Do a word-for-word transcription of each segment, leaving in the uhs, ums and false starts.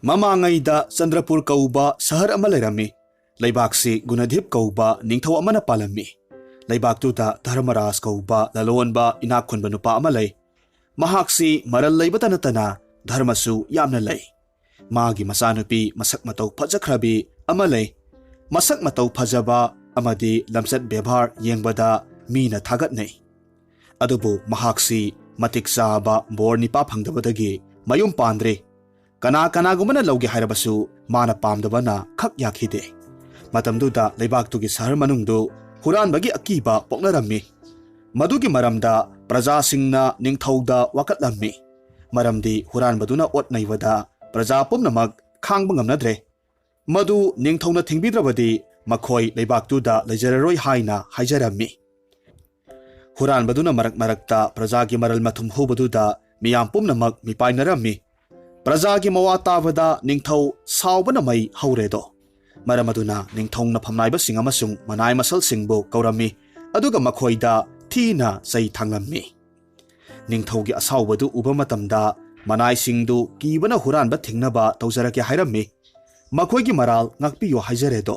ꯃꯃꯥꯡꯉꯩꯗ ꯆꯟꯗ꯭ꯔꯄꯨꯔ ꯀꯧꯕ ꯁꯍꯔ ꯑꯃ ꯂꯩꯔꯝꯃꯤ꯫ ꯂꯩꯕꯥꯛꯁꯤ ꯒꯨꯅꯙꯤꯞ ꯀꯧꯕ ꯅꯤꯡꯊꯧ ꯑꯃꯅ ꯄꯥꯜꯂꯝꯃꯤ꯫ ꯂꯩꯕꯥꯛꯇꯨꯗ ꯙꯔꯃꯔꯥꯖ ꯀꯧꯕ ꯂꯂꯣꯟꯕ ꯏꯅꯥꯛ ꯈꯨꯟꯕ ꯅꯨꯄꯥ ꯑꯃ ꯂꯩ꯫ ꯃꯍꯥꯛꯁꯤ ꯃꯔꯜ ꯂꯩꯕꯇ ꯅꯠꯇꯅ ꯙꯔꯃꯁꯨ ꯌꯥꯝꯅ ꯂꯩ꯫ ꯃꯥꯒꯤ ꯃꯆꯥꯅꯨꯄꯤ ꯃꯁꯛ ꯃꯇꯧ ꯐꯖꯈ꯭ꯔꯕꯤ ꯑꯃ ꯂꯩ꯫ ꯃꯁꯛ ꯃꯇꯧ ꯐꯖꯕ ꯑꯃꯗꯤ ꯂꯝꯆꯠ ꯕꯦꯕꯥꯔ ꯌꯦꯡꯕꯗ ꯃꯤꯅ ꯊꯥꯒꯠꯅꯩ꯫ ꯑꯗꯨꯕꯨ ꯃꯍꯥꯛꯁꯤ ꯃꯇꯤꯛ ꯆꯥꯕ ꯕꯣꯔ ꯅꯤꯄꯥ ꯐꯪꯗꯕꯗꯒꯤ ꯃꯌꯨꯝ ꯄꯥꯟꯗ꯭ꯔꯤ꯫ ꯀꯅꯥ ꯀꯅꯥꯒꯨꯝꯕꯅ ꯂꯧꯒꯦ ꯍꯥꯏꯔꯕꯁꯨ ꯃꯥꯅ ꯄꯥꯝꯗꯕꯅ ꯈꯛ ꯌꯥꯈꯤꯗꯦ꯫ ꯃꯇꯝꯗꯨꯗ ꯂꯩꯕꯥꯛꯇꯨꯒꯤ ꯁꯍꯔ ꯃꯅꯨꯡꯗꯨ ꯍꯨꯔꯥꯟꯕꯒꯤ ꯑꯀꯤꯕ ꯄꯣꯛꯅꯔꯝꯃꯤ꯫ ꯃꯗꯨꯒꯤ ꯃꯔꯝꯗ ꯄ꯭ꯔꯖꯥꯁꯤꯡꯅ ꯅꯤꯡꯊꯧꯗ ꯋꯥꯀꯠꯂꯝꯃꯤ꯫ ꯃꯔꯝꯗꯤ ꯍꯨꯔꯥꯟꯕꯗꯨꯅ ꯑꯣꯠ ꯅꯩꯕꯗ ꯄ꯭ꯔꯖꯥ ꯄꯨꯝꯅꯃꯛ ꯈꯥꯡꯕ ꯉꯝꯅꯗ꯭ꯔꯦ꯫ ꯃꯗꯨ ꯅꯤꯡꯊꯧꯅ ꯊꯤꯡꯕꯤꯗ꯭ꯔꯕꯗꯤ ꯃꯈꯣꯏ ꯂꯩꯕꯥꯛꯇꯨꯗ ꯂꯩꯖꯔꯔꯣꯏ ꯍꯥꯏꯅ ꯍꯥꯏꯖꯔꯝꯃꯤ꯫ ꯍꯨꯔꯥꯟꯕꯗꯨꯅ ꯃꯔꯛ ꯃꯔꯛꯇ ꯄ꯭ꯔꯖꯥꯒꯤ ꯃꯔꯜ ꯃꯊꯨꯝ ꯍꯨꯕꯗꯨꯗ ꯃꯤꯌꯥꯝ ꯄꯨꯝꯅꯃꯛ ꯃꯤꯄꯥꯏꯅꯔꯝꯃꯤ꯫ ꯄ꯭ꯔꯖꯥꯒꯤ ꯃꯋꯥ ꯇꯥꯕꯗ ꯅꯤꯡꯊꯧ ꯁꯥꯎꯕꯅ ꯃꯩ ꯍꯧꯔꯦꯗꯣ꯫ ꯃꯔꯝ ꯑꯗꯨꯅ ꯅꯤꯡꯊꯧꯅ ꯐꯝꯅꯥꯏꯕꯁꯤꯡ ꯑꯃꯁꯨꯡ ꯃꯅꯥꯏ ꯃꯁꯜꯁꯤꯡꯕꯨ ꯀꯧꯔꯝꯃꯤ, ꯑꯗꯨꯒ ꯃꯈꯣꯏꯗ ꯊꯤꯅ ꯆꯩ ꯊꯥꯡꯂꯝꯃꯤ꯫ ꯅꯤꯡꯊꯧꯒꯤ ꯑꯁꯥꯎꯕꯗꯨ ꯎꯕ ꯃꯇꯝꯗ ꯃꯅꯥꯏꯁꯤꯡꯗꯨ ꯀꯤꯕꯅ ꯍꯨꯔꯥꯟꯕ ꯊꯤꯡꯅꯕ ꯇꯧꯖꯔꯛꯀꯦ ꯍꯥꯏꯔꯝꯃꯤ꯫ ꯃꯈꯣꯏꯒꯤ ꯃꯔꯥꯜ ꯉꯥꯛꯄꯤꯌꯨ ꯍꯥꯏꯖꯔꯦꯗꯣ꯫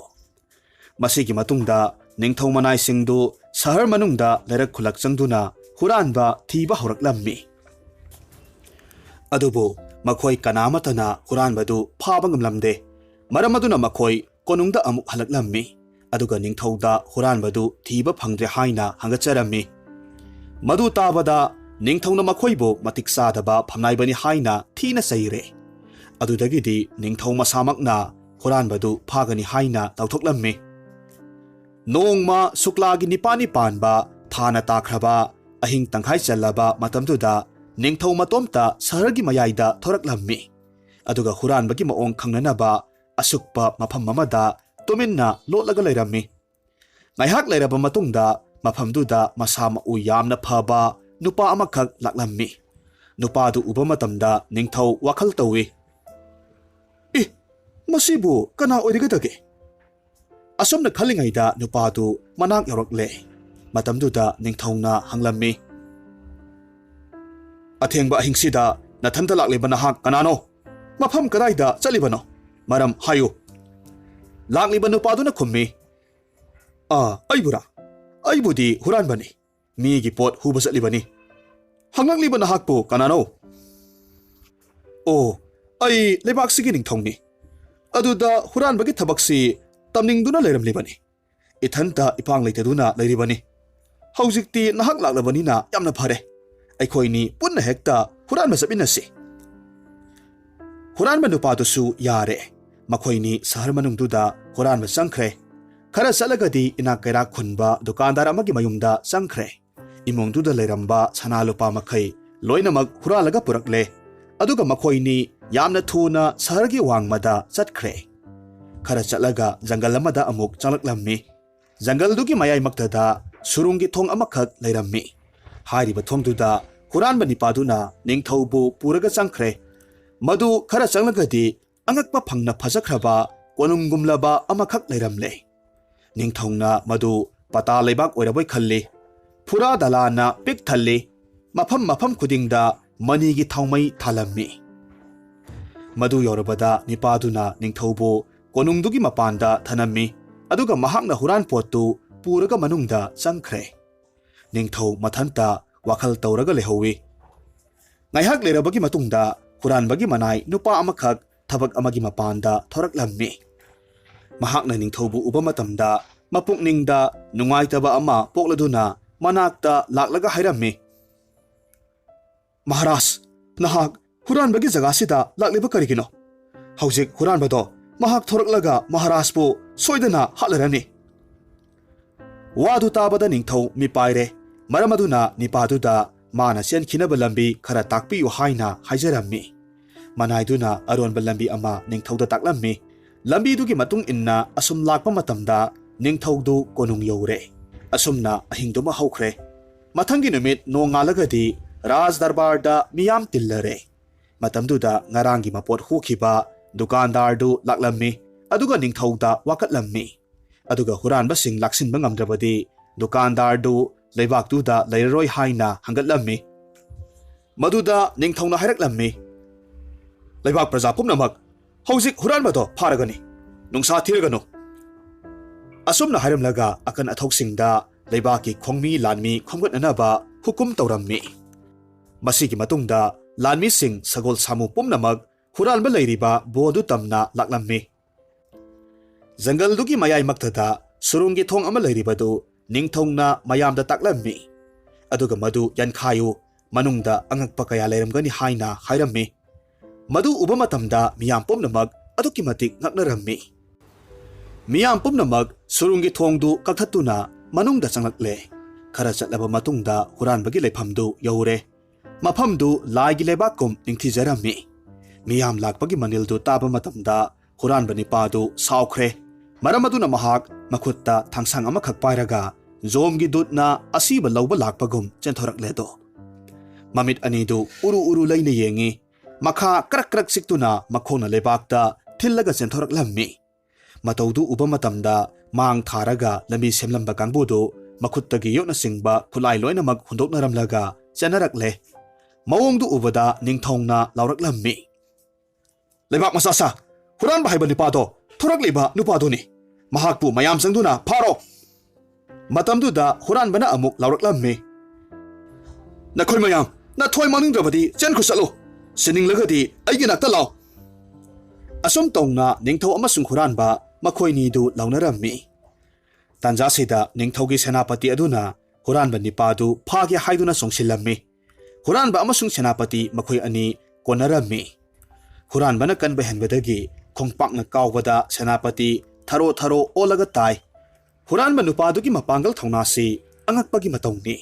ꯃꯁꯤꯒꯤ ꯃꯇꯨꯡꯗ ꯅꯤꯡꯊꯧ ꯃꯅꯥꯏꯁꯤꯡꯗꯨ ꯁꯍꯔ ꯃꯅꯨꯡꯗ ꯂꯩꯔꯛ ꯈꯨꯜꯂꯛ ꯆꯪꯗꯨꯅ ꯍꯨꯔꯥꯟꯕ ꯊꯤꯕ ꯍꯧꯔꯛꯂꯝꯃꯤ꯫ ꯑꯗꯨꯕꯨ ꯃꯈꯣꯏ ꯀꯅꯥꯃꯠꯇꯅ ꯍꯨꯔꯥꯟꯕꯗꯨ ꯐꯥꯕ ꯉꯝꯂꯝꯗꯦ꯫ ꯃꯔꯝ ꯑꯗꯨꯅ ꯃꯈꯣꯏ ꯀꯣꯅꯨꯡꯗ ꯑꯃꯨꯛ ꯍꯜꯂꯛꯂꯝꯃꯤ꯫ ꯑꯗꯨꯒ ꯅꯤꯡꯊꯧꯗ ꯍꯨꯔꯥꯟꯕꯗꯨ ꯊꯤꯕ ꯐꯪꯗ꯭ꯔꯦ ꯍꯥꯏꯅ ꯍꯪꯒꯠꯆꯔꯝꯃꯤ꯫ ꯃꯗꯨ ꯇꯥꯕꯗ ꯅꯤꯡꯊꯧꯅ ꯃꯈꯣꯏꯕꯨ ꯃꯇꯤꯛ ꯆꯥꯗꯕ ꯐꯝꯅꯥꯏꯕꯅꯤ ꯍꯥꯏꯅ ꯊꯤꯅ ꯆꯩꯔꯦ꯫ ꯑꯗꯨꯗꯒꯤꯗꯤ ꯅꯤꯡꯊꯧ ꯃꯁꯥꯃꯛꯅ ꯍꯨꯔꯥꯟꯕꯗꯨ ꯐꯥꯒꯅꯤ ꯍꯥꯏꯅ ꯂꯥꯎꯊꯣꯛꯂꯝꯃꯤ꯫ ꯅꯣꯡꯃ ꯁꯨꯛꯂꯥꯒꯤ ꯅꯤꯄꯥꯜꯅꯤ ꯄꯥꯟꯕ ꯊꯥꯅ ꯇꯥꯈ꯭ꯔꯕ ꯑꯍꯤꯡ ꯇꯪꯈꯥꯏ ꯆꯜꯂꯕ ꯃꯇꯝꯗꯨꯗ ꯅꯤꯡꯊꯧ ꯃꯇꯣꯝꯇ ꯁꯍꯔꯒꯤ ꯃꯌꯥꯏꯗ ꯊꯣꯔꯛꯂꯝꯃꯤ꯫ ꯑꯗꯨꯒ ꯍꯨꯔꯥꯟꯕꯒꯤ ꯃꯑꯣꯡ ꯈꯪꯅꯅꯕ ꯑꯁꯨꯛꯄ ꯃꯐꯝ ꯑꯃꯗ ꯇꯨꯃꯤꯟꯅ ꯂꯣꯠꯂꯒ ꯂꯩꯔꯝꯃꯤ꯫ ꯉꯥꯏꯍꯥꯛ ꯂꯩꯔꯕ ꯃꯇꯨꯡꯗ ꯃꯐꯝꯗꯨꯗ ꯃꯁꯥ ꯃꯎ ꯌꯥꯝꯅ ꯐꯕ ꯅꯨꯄꯥ ꯑꯃꯈꯛ ꯂꯥꯛꯂꯝꯃꯤ꯫ ꯅꯨꯄꯥꯗꯨ ꯎꯕ ꯃꯇꯝꯗ ꯅꯤꯡꯊꯧ ꯋꯥꯈꯜ ꯇꯧꯏ꯫ "ꯑꯦ, ꯃꯁꯤꯕꯨ ꯀꯅꯥ ꯑꯣꯏꯔꯒꯗꯒꯦ?" ꯑꯁꯨꯝꯅ ꯈꯜꯂꯤꯉꯩꯗ ꯅꯨꯄꯥꯗꯨ ꯃꯅꯥꯛ ꯌꯧꯔꯛꯂꯦ꯫ ꯃꯇꯝꯗꯨꯗ ꯅꯤꯡꯊꯧꯅ ꯍꯪꯂꯝꯃꯤ, "ꯑꯊꯦꯡꯕ ꯑꯍꯤꯡꯁꯤꯗ ꯅꯊꯟꯇ ꯂꯥꯛꯂꯤꯕ ꯅꯍꯥꯛ ꯀꯅꯥꯅꯣ?" "ꯃꯐꯝ ꯀꯗꯥꯏꯗ ꯆꯠꯂꯤꯕꯅꯣ? ꯃꯔꯝ ꯍꯥꯏꯌꯨ꯫" ꯂꯥꯛꯂꯤꯕ ꯅꯨꯄꯥꯗꯨꯅ ꯈꯨꯝꯃꯤ, "ꯑꯥ, ꯑꯩꯕꯨꯔꯥ? ꯑꯩꯕꯨꯗꯤ ꯍꯨꯔꯥꯟꯕꯅꯤ꯫ ꯃꯤꯒꯤ ꯄꯣꯠ ꯍꯨꯕ ꯆꯠꯂꯤꯕꯅꯤ꯫" "ꯍꯪꯂꯛꯂꯤꯕ ꯅꯍꯥꯛꯄꯨ ꯀꯅꯥꯅꯣ?" "ꯑꯣ, ꯑꯩ ꯂꯩꯕꯥꯛꯁꯤꯒꯤ ꯅꯤꯡꯊꯧꯅꯤ꯫ ꯑꯗꯨꯗ ꯍꯨꯔꯥꯟꯕꯒꯤ ꯊꯕꯛꯁꯤ ꯇꯝꯅꯤꯡꯗꯨꯅ ꯂꯩꯔꯝꯂꯤꯕꯅꯤ꯫ ꯏꯊꯟꯇ ꯏꯄꯥꯡ ꯂꯩꯇꯗꯨꯅ ꯂꯩꯔꯤꯕꯅꯤ꯫ ꯍꯧꯖꯤꯛꯇꯤ ꯅꯍꯥꯛ ꯂꯥꯛꯂꯕꯅꯤꯅ ꯌꯥꯝꯅ ꯐꯔꯦ꯫ ꯑꯩꯈꯣꯏꯅꯤ ꯄꯨꯟꯅ ꯍꯦꯛꯇ ꯍꯨꯔꯥꯟꯕ ꯆꯠꯃꯤꯟꯅꯁꯤ꯫" ꯍꯨꯔꯥꯟꯕ ꯅꯨꯄꯥꯗꯨꯁꯨ ꯌꯥꯔꯦ꯫ ꯃꯈꯣꯏꯅꯤ ꯁꯍꯔ ꯃꯅꯨꯡꯗꯨꯗ ꯍꯨꯔꯥꯟꯕ ꯆꯪꯈ꯭ꯔꯦ꯫ ꯈꯔ ꯆꯠꯂꯒꯗꯤ ꯏꯅꯥꯛ ꯀꯩꯔꯥꯛ ꯈꯨꯟꯕ ꯗꯨꯀꯥꯟꯗꯥꯔ ꯑꯃꯒꯤ ꯃꯌꯨꯝꯗ ꯆꯪꯈ꯭ꯔꯦ꯫ ꯏꯃꯨꯡꯗꯨꯗ ꯂꯩꯔꯝꯕ ꯁꯅꯥ ꯂꯨꯄꯥ ꯃꯈꯩ ꯂꯣꯏꯅꯃꯛ ꯍꯨꯔꯥꯜꯂꯒ ꯄꯨꯔꯛꯂꯦ꯫ ꯑꯗꯨꯒ ꯃꯈꯣꯏꯅꯤ ꯌꯥꯝꯅ ꯊꯨꯅ ꯁꯍꯔꯒꯤ ꯋꯥꯡꯃꯗ ꯆꯠꯈ꯭ꯔꯦ꯫ ꯈꯔ ꯆꯠꯂꯒ ꯖꯪꯒꯜ ꯑꯃꯗ ꯑꯃꯨꯛ ꯆꯪꯂꯛꯂꯝꯃꯤ꯫ ꯖꯪꯒꯜꯗꯨꯒꯤ ꯃꯌꯥꯏꯃꯛꯇꯗ ꯁꯨꯔꯨꯡꯒꯤ ꯊꯣꯡ ꯑꯃꯈꯛ ꯂꯩꯔꯝꯃꯤ꯫ ꯍꯥꯏꯔꯤꯕ ꯊꯣꯡꯗꯨꯗ ꯍꯨꯔꯥꯟꯕ ꯅꯤꯄꯥꯗꯨꯅ ꯅꯤꯡꯊꯧꯕꯨ ꯄꯨꯔꯒ ꯆꯪꯈ꯭ꯔꯦ꯫ ꯃꯗꯨ ꯈꯔ ꯆꯪꯂꯒꯗꯤ ꯑꯉꯛꯄ ꯐꯪꯅ ꯐꯖꯈ꯭ꯔꯕ ꯀꯣꯅꯨꯡꯒꯨꯝꯂꯕ ꯑꯃꯈꯛ ꯂꯩꯔꯝꯂꯦ꯫ ꯅꯤꯡꯊꯧꯅ ꯃꯗꯨ ꯄꯇꯥ ꯂꯩꯕꯥꯛ ꯑꯣꯏꯔꯕꯣꯏ ꯈꯜꯂꯤ꯫ ꯐꯨꯔꯥ ꯗꯂꯥꯅ ꯄꯤꯛ ꯊꯜꯂꯤ꯫ ꯃꯐꯝ ꯃꯐꯝ ꯈꯨꯗꯤꯡꯗ ꯃꯅꯤꯒꯤ ꯊꯥꯎꯃꯩ ꯊꯥꯜꯂꯝꯃꯤ꯫ ꯃꯗꯨ ꯌꯧꯔꯕꯗ ꯅꯤꯄꯥꯗꯨꯅ ꯅꯤꯡꯊꯧꯕꯨ ꯀꯣꯅꯨꯡꯗꯨꯒꯤ ꯃꯄꯥꯟꯗ ꯊꯅꯝꯃꯤ, ꯑꯗꯨꯒ ꯃꯍꯥꯛꯅ ꯍꯨꯔꯥꯟ ꯄꯣꯠꯇꯨ ꯄꯨꯔꯒ ꯃꯅꯨꯡꯗ ꯆꯪꯈ꯭ꯔꯦ꯫ ꯅꯤꯡꯊꯧ ꯃꯊꯟꯇ ꯋꯥꯈꯜ ꯇꯧꯔꯒ ꯂꯩꯍꯧꯋꯤ꯫ ꯉꯥꯏꯍꯥꯛ ꯂꯩꯔꯕꯒꯤ ꯃꯇꯨꯡꯗ ꯍꯨꯔꯥꯟꯕꯒꯤ ꯃꯅꯥꯏ ꯅꯨꯄꯥ ꯑꯃꯈꯛ ꯊꯕꯛ ꯑꯃꯒꯤ ꯃꯄꯥꯟꯗ ꯊꯣꯔꯛꯂꯝꯃꯤ꯫ ꯃꯍꯥꯛꯅ ꯅꯤꯡꯊꯧꯕꯨ ꯎꯕ ꯃꯇꯝꯗ ꯃꯄꯨꯛꯅꯤꯡꯗ ꯅꯨꯡꯉꯥꯏꯇꯕ ꯑꯃ ꯄꯣꯛꯂꯗꯨꯅ ꯃꯅꯥꯛꯇ ꯂꯥꯛꯂꯒ ꯍꯥꯏꯔꯝꯃꯤ, "ꯃꯍꯥꯔꯥꯖ, ꯅꯍꯥꯛ ꯍꯨꯔꯥꯟꯕꯒꯤ ꯖꯒꯥꯁꯤꯗ ꯂꯥꯛꯂꯤꯕ ꯀꯔꯤꯒꯤꯅꯣ? ꯍꯧꯖꯤꯛ ꯍꯨꯔꯥꯟꯕꯗꯣ ꯃꯍꯥꯛ ꯊꯣꯔꯛꯂꯒ ꯃꯍꯥꯔꯥꯖꯄꯨ ꯁꯣꯏꯗꯅ ꯍꯥꯠꯂꯔꯅꯤ꯫" ꯋꯥꯗꯨ ꯇꯥꯕꯗ ꯅꯤꯡꯊꯧ ꯃꯤꯄꯥꯏꯔꯦ꯫ ꯃꯔꯝ ꯑꯗꯨꯅ ꯅꯤꯄꯥꯗꯨꯗ ꯃꯥꯅ ꯆꯦꯟꯈꯤꯅꯕ ꯂꯝꯕꯤ ꯈꯔ ꯇꯥꯛꯄꯤꯌꯨ ꯍꯥꯏꯅ ꯍꯥꯏꯖꯔꯝꯃꯤ꯫ ꯃꯅꯥꯏꯗꯨꯅ ꯑꯔꯣꯟꯕ ꯂꯝꯕꯤ ꯑꯃ ꯅꯤꯡꯊꯧꯗ ꯇꯥꯛꯂꯝꯃꯤ꯫ ꯂꯝꯕꯤꯗꯨꯒꯤ ꯃꯇꯨꯡ ꯏꯟꯅ ꯑꯁꯨꯝ ꯂꯥꯛꯄ ꯃꯇꯝꯗ ꯅꯤꯡꯊꯧꯗꯨ ꯀꯣꯅꯨꯡ ꯌꯧꯔꯦ꯫ ꯑꯁꯨꯝꯅ ꯑꯍꯤꯡꯗꯨꯃ ꯍꯧꯈ꯭ꯔꯦ꯫ ꯃꯊꯪꯒꯤ ꯅꯨꯃꯤꯠ ꯅꯣꯡꯉꯥꯜꯂꯒꯗꯤ ꯔꯥꯖ ꯗꯔꯕꯥꯔꯗ ꯃꯤꯌꯥꯝ ꯇꯤꯜꯂꯔꯦ꯫ ꯃꯇꯝꯗꯨꯗ ꯉꯔꯥꯡꯒꯤ ꯃꯄꯣꯠ ꯍꯨꯈꯤꯕ ꯗꯨꯀꯥꯟꯗꯥꯔꯗꯨ ꯂꯥꯛꯂꯝꯃꯤ, ꯑꯗꯨꯒ ꯅꯤꯡꯊꯧꯗ ꯋꯥꯀꯠꯂꯝꯃꯤ꯫ ꯑꯗꯨꯒ ꯍꯨꯔꯥꯟꯕꯁꯤꯡ ꯂꯥꯛꯁꯤꯟꯕ ꯉꯝꯗ꯭ꯔꯕꯗꯤ ꯗꯨꯀꯥꯟꯗꯥꯔꯗꯨ ꯂꯩꯕꯥꯛꯇꯨꯗ ꯂꯩꯔꯔꯣꯏ ꯍꯥꯏꯅ ꯍꯪꯒꯠꯂꯝꯃꯤ꯫ ꯃꯗꯨꯗ ꯅꯤꯡꯊꯧꯅ ꯍꯥꯏꯔꯛꯂꯝꯃꯤ, ꯂꯩꯕꯥꯛ ꯄ꯭ꯔꯖꯥ ꯄꯨꯝꯅꯃꯛ ꯍꯧꯖꯤꯛ ꯍꯨꯔꯥꯟꯕꯗꯣ ꯐꯥꯔꯒꯅꯤ꯫ ꯅꯨꯡꯁꯥ ꯊꯤꯔꯒꯅꯨ꯫ ꯑꯁꯨꯝꯅ ꯍꯥꯏꯔꯝꯂꯒ ꯑꯀꯟ ꯑꯊꯧꯁꯤꯡꯗ ꯂꯩꯕꯥꯛꯀꯤ ꯈꯣꯡꯃꯤ ꯂꯥꯟꯃꯤ ꯈꯣꯝꯒꯠꯅꯅꯕ ꯍꯨꯀꯨꯝ ꯇꯧꯔꯝꯃꯤ꯫ ꯃꯁꯤꯒꯤ ꯃꯇꯨꯡꯗ ꯂꯥꯟꯃꯤꯁꯤꯡ ꯁꯒꯣꯜ ꯁꯥꯃꯨ ꯄꯨꯝꯅꯃꯛ ꯍꯨꯔꯥꯟꯕ ꯂꯩꯔꯤꯕ ꯕꯣ ꯑꯗꯨ ꯇꯝꯅ ꯂꯥꯛꯂꯝꯃꯤ꯫ ꯖꯪꯒꯜꯗꯨꯒꯤ ꯃꯌꯥꯏꯃꯛꯇꯗ ꯁꯨꯔꯨꯡꯒꯤ ꯊꯣꯡ ꯑꯃ ꯂꯩꯔꯤꯕꯗꯨ ꯅꯤꯡꯊꯧꯅ ꯃꯌꯥꯝꯗ ꯇꯥꯛꯂꯝꯃꯤ꯫ ꯑꯗꯨꯒ ꯃꯗꯨ ꯌꯥꯟꯈꯥꯏꯌꯨ, ꯃꯅꯨꯡꯗ ꯑꯉꯛꯄ ꯀꯌꯥ ꯂꯩꯔꯝꯒꯅꯤ ꯍꯥꯏꯅ ꯍꯥꯏꯔꯝꯃꯤ꯫ ꯃꯗꯨ ꯎꯕ ꯃꯇꯝꯗ ꯃꯤꯌꯥꯝ ꯄꯨꯝꯅꯃꯛ ꯑꯗꯨꯛꯀꯤ ꯃꯇꯤꯛ ꯉꯛꯅꯔꯝꯃꯤ꯫ ꯃꯤꯌꯥꯝ ꯄꯨꯝꯅꯃꯛ ꯁꯨꯔꯨꯡꯒꯤ ꯊꯣꯡꯗꯨ ꯀꯛꯊꯠꯇꯨꯅ ꯃꯅꯨꯡꯗ ꯆꯪꯂꯛꯂꯦ꯫ ꯈꯔ ꯆꯠꯂꯕ ꯃꯇꯨꯡꯗ ꯍꯨꯔꯥꯟꯕꯒꯤ ꯂꯩꯐꯝꯗꯨ ꯌꯧꯔꯦ꯫ ꯃꯐꯝꯗꯨ ꯂꯥꯏꯒꯤ ꯂꯩꯕꯥꯛꯀꯨꯝ ꯅꯤꯡꯊꯤꯖꯔꯝꯃꯤ꯫ ꯃꯤꯌꯥꯝ ꯂꯥꯛꯄꯒꯤ ꯃꯅꯤꯜꯗꯨ ꯇꯥꯕ ꯃꯇꯝꯗ ꯍꯨꯔꯥꯟꯕ ꯅꯤꯄꯥꯗꯨ ꯁꯥꯎꯈ꯭ꯔꯦ꯫ ꯃꯔꯝ ꯑꯗꯨꯅ ꯃꯍꯥꯛ ꯃꯈꯨꯠꯇ ꯊꯥꯡꯁꯥꯡ ꯑꯃꯈꯛ ꯄꯥꯏꯔꯒ ꯖꯣꯝꯒꯤ ꯗꯨꯠꯅ ꯑꯁꯤꯕ ꯂꯧꯕ ꯂꯥꯛꯄꯒꯨꯝ ꯆꯦꯟꯊꯣꯔꯛꯂꯦꯗꯣ꯫ ꯃꯃꯤꯠ ꯑꯅꯤꯗꯨ ꯎꯔꯨ ꯎꯔꯨ ꯂꯩꯅ ꯌꯦꯡꯉꯤ꯫ ꯃꯈꯥ ꯀ꯭ꯔꯛ ꯀ꯭ꯔꯛ ꯆꯤꯛꯇꯨꯅ ꯃꯈꯣꯡꯅ ꯂꯩꯕꯥꯛꯇ ꯊꯤꯜꯂꯒ ꯆꯦꯟꯊꯣꯔꯛꯂꯝꯃꯤ꯫ ꯃꯇꯧꯗꯨ ꯎꯕ ꯃꯇꯝꯗ ꯃꯥꯡ ꯊꯥꯔꯒ ꯂꯝꯕꯤ ꯁꯦꯝꯂꯝꯕ ꯀꯥꯡꯕꯨꯗꯨ ꯃꯈꯨꯠꯇꯒꯤ ꯌꯣꯠꯅꯆꯤꯡꯕ ꯈꯨꯠꯂꯥꯏ ꯂꯣꯏꯅꯃꯛ ꯍꯨꯟꯗꯣꯛꯅꯔꯝꯂꯒ ꯆꯦꯟꯅꯔꯛꯂꯦ꯫ ꯃꯑꯣꯡꯗꯨ ꯎꯕꯗ ꯅꯤꯡꯊꯧꯅ ꯂꯥꯎꯔꯛꯂꯝꯃꯤ, "ꯂꯩꯕꯥꯛ ꯃꯆꯥ ꯁꯥ, ꯍꯨꯔꯥꯟꯕ ꯍꯥꯏꯕ ꯅꯨꯄꯥꯗꯣ ꯊꯣꯔꯛꯂꯤꯕ ꯅꯨꯄꯥꯗꯨꯅꯤ꯫ ꯃꯍꯥꯛꯄꯨ ꯃꯌꯥꯝ ꯆꯪꯗꯨꯅ ꯐꯥꯔꯣ!" ꯃꯇꯝꯗꯨꯗ ꯍꯨꯔꯥꯟꯕꯅ ꯑꯃꯨꯛ ꯂꯥꯎꯔꯛꯂꯝꯃꯤ, "ꯅꯈꯣꯏ ꯃꯌꯥꯝ ꯅꯊꯣꯏ ꯃꯥꯡꯅꯤꯡꯗ꯭ꯔꯕꯗꯤ ꯆꯦꯟꯈ꯭ꯔ ꯆꯠꯂꯨ꯫ ꯁꯤꯅꯤꯡꯂꯒꯗꯤ ꯑꯩꯒꯤ ꯅꯥꯛꯇ ꯂꯥꯎ!" ꯑꯁꯨꯝ ꯇꯧꯅ ꯅꯤꯡꯊꯧ ꯑꯃꯁꯨꯡ ꯍꯨꯔꯥꯟꯕ ꯃꯈꯣꯏꯅꯤꯗꯨ ꯂꯥꯎꯅꯔꯝꯃꯤ꯫ ꯇꯥꯟꯖꯥꯁꯤꯗ ꯅꯤꯡꯊꯧꯒꯤ ꯁꯦꯅꯥꯄꯇꯤ ꯑꯗꯨꯅ ꯍꯨꯔꯥꯟꯕ ꯅꯤꯄꯥꯗꯨ ꯐꯥꯒꯦ ꯍꯥꯏꯗꯨꯅ ꯆꯣꯡꯁꯤꯜꯂꯝꯃꯤ꯫ ꯍꯨꯔꯥꯟꯕ ꯑꯃꯁꯨꯡ ꯁꯦꯅꯥꯄꯇꯤ ꯃꯈꯣꯏ ꯑꯅꯤ ꯀꯣꯟꯅꯔꯝꯃꯤ꯫ ꯍꯨꯔꯥꯟꯕꯅ ꯀꯟꯕ ꯍꯦꯟꯕꯗꯒꯤ ꯈꯣꯡꯄꯥꯛꯅ ꯀꯥꯎꯕꯗ ꯁꯦꯅꯥꯄꯇꯤ ꯊꯔꯣ ꯊꯔꯣ ꯑꯣꯜꯂꯒ ꯇꯥꯏ꯫ ꯍꯨꯔꯥꯟꯕ ꯅꯨꯄꯥꯗꯨꯒꯤ ꯃꯄꯥꯡꯒꯜ ꯊꯧꯅꯥꯁꯤ ꯑꯉꯛꯄꯒꯤ ꯃꯇꯧꯅꯤ꯫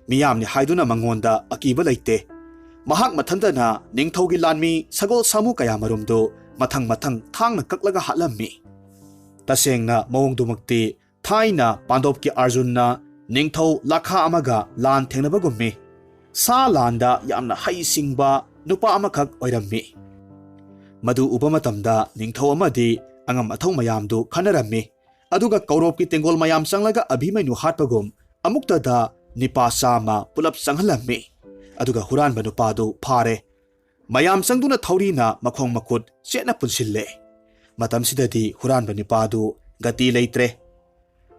ꯃꯤꯌꯥꯝꯅꯤ ꯍꯥꯏꯗꯨꯅ ꯃꯉꯣꯟꯗ ꯑꯀꯤꯕ ꯂꯩꯇꯦ꯫ ꯃꯍꯥꯛ ꯃꯊꯟꯇꯅ ꯅꯤꯡꯊꯧꯒꯤ ꯂꯥꯟꯃꯤ ꯁꯒꯣꯜ ꯁꯥꯃꯨ ꯀꯌꯥꯃꯔꯨꯝꯗꯨ ꯃꯊꯪ ꯃꯊꯪ ꯊꯥꯡꯅ ꯀꯛꯂꯒ ꯍꯥꯠꯂꯝꯃꯤ꯫ ꯇꯁꯦꯡꯅ ꯃꯑꯣꯡꯗꯨꯃꯛꯇꯤ ꯊꯥꯏꯅ ꯄꯥꯟꯗꯣꯞꯀꯤ ꯑꯥꯔꯖꯨꯟꯅ ꯅꯤꯡꯊꯧ ꯂꯥꯈꯥ ꯑꯃꯒ ꯂꯥꯟ ꯊꯦꯡꯅꯕꯒꯨꯝꯃꯤ꯫ ꯁꯥ ꯂꯥꯟꯗ ꯌꯥꯝꯅ ꯍꯩꯁꯤꯡꯕ ꯅꯨꯄꯥ ꯑꯃꯈꯛ ꯑꯣꯏꯔꯝꯃꯤ꯫ ꯃꯗꯨ ꯎꯕ ꯃꯇꯝꯗ ꯅꯤꯡꯊꯧ ꯑꯃꯗꯤ ꯑꯉꯝ ꯑꯊꯧ ꯃꯌꯥꯝꯗꯨ ꯈꯟꯅꯔꯝꯃꯤ꯫ ꯑꯗꯨꯒ ꯀꯧꯔꯣꯞꯀꯤ ꯇꯦꯡꯒꯣꯜ ꯃꯌꯥꯝ ꯆꯪꯂꯒ ꯑꯚꯤꯃꯩꯅꯨ ꯍꯥꯠꯄꯒꯨꯝ ꯑꯃꯨꯛꯇꯗ ꯅꯤꯄꯥ ꯆꯥꯝꯃ ꯄꯨꯂꯞ ꯆꯪꯍꯜꯂꯝꯃꯤ꯫ ꯑꯗꯨꯒ ꯍꯨꯔꯥꯟꯕ ꯅꯨꯄꯥꯗꯨ ꯐꯥꯔꯦ꯫ ꯃꯌꯥꯝ ꯆꯪꯗꯨꯅ ꯊꯧꯔꯤꯅ ꯃꯈꯣꯡ ꯃꯈꯨꯠ ꯆꯦꯠꯅ ꯄꯨꯟꯁꯤꯜꯂꯦ꯫ ꯃꯇꯝꯁꯤꯗꯗꯤ ꯍꯨꯔꯥꯟꯕ ꯅꯤꯄꯥꯗꯨ ꯒꯇꯤ ꯂꯩꯇ꯭ꯔꯦ꯫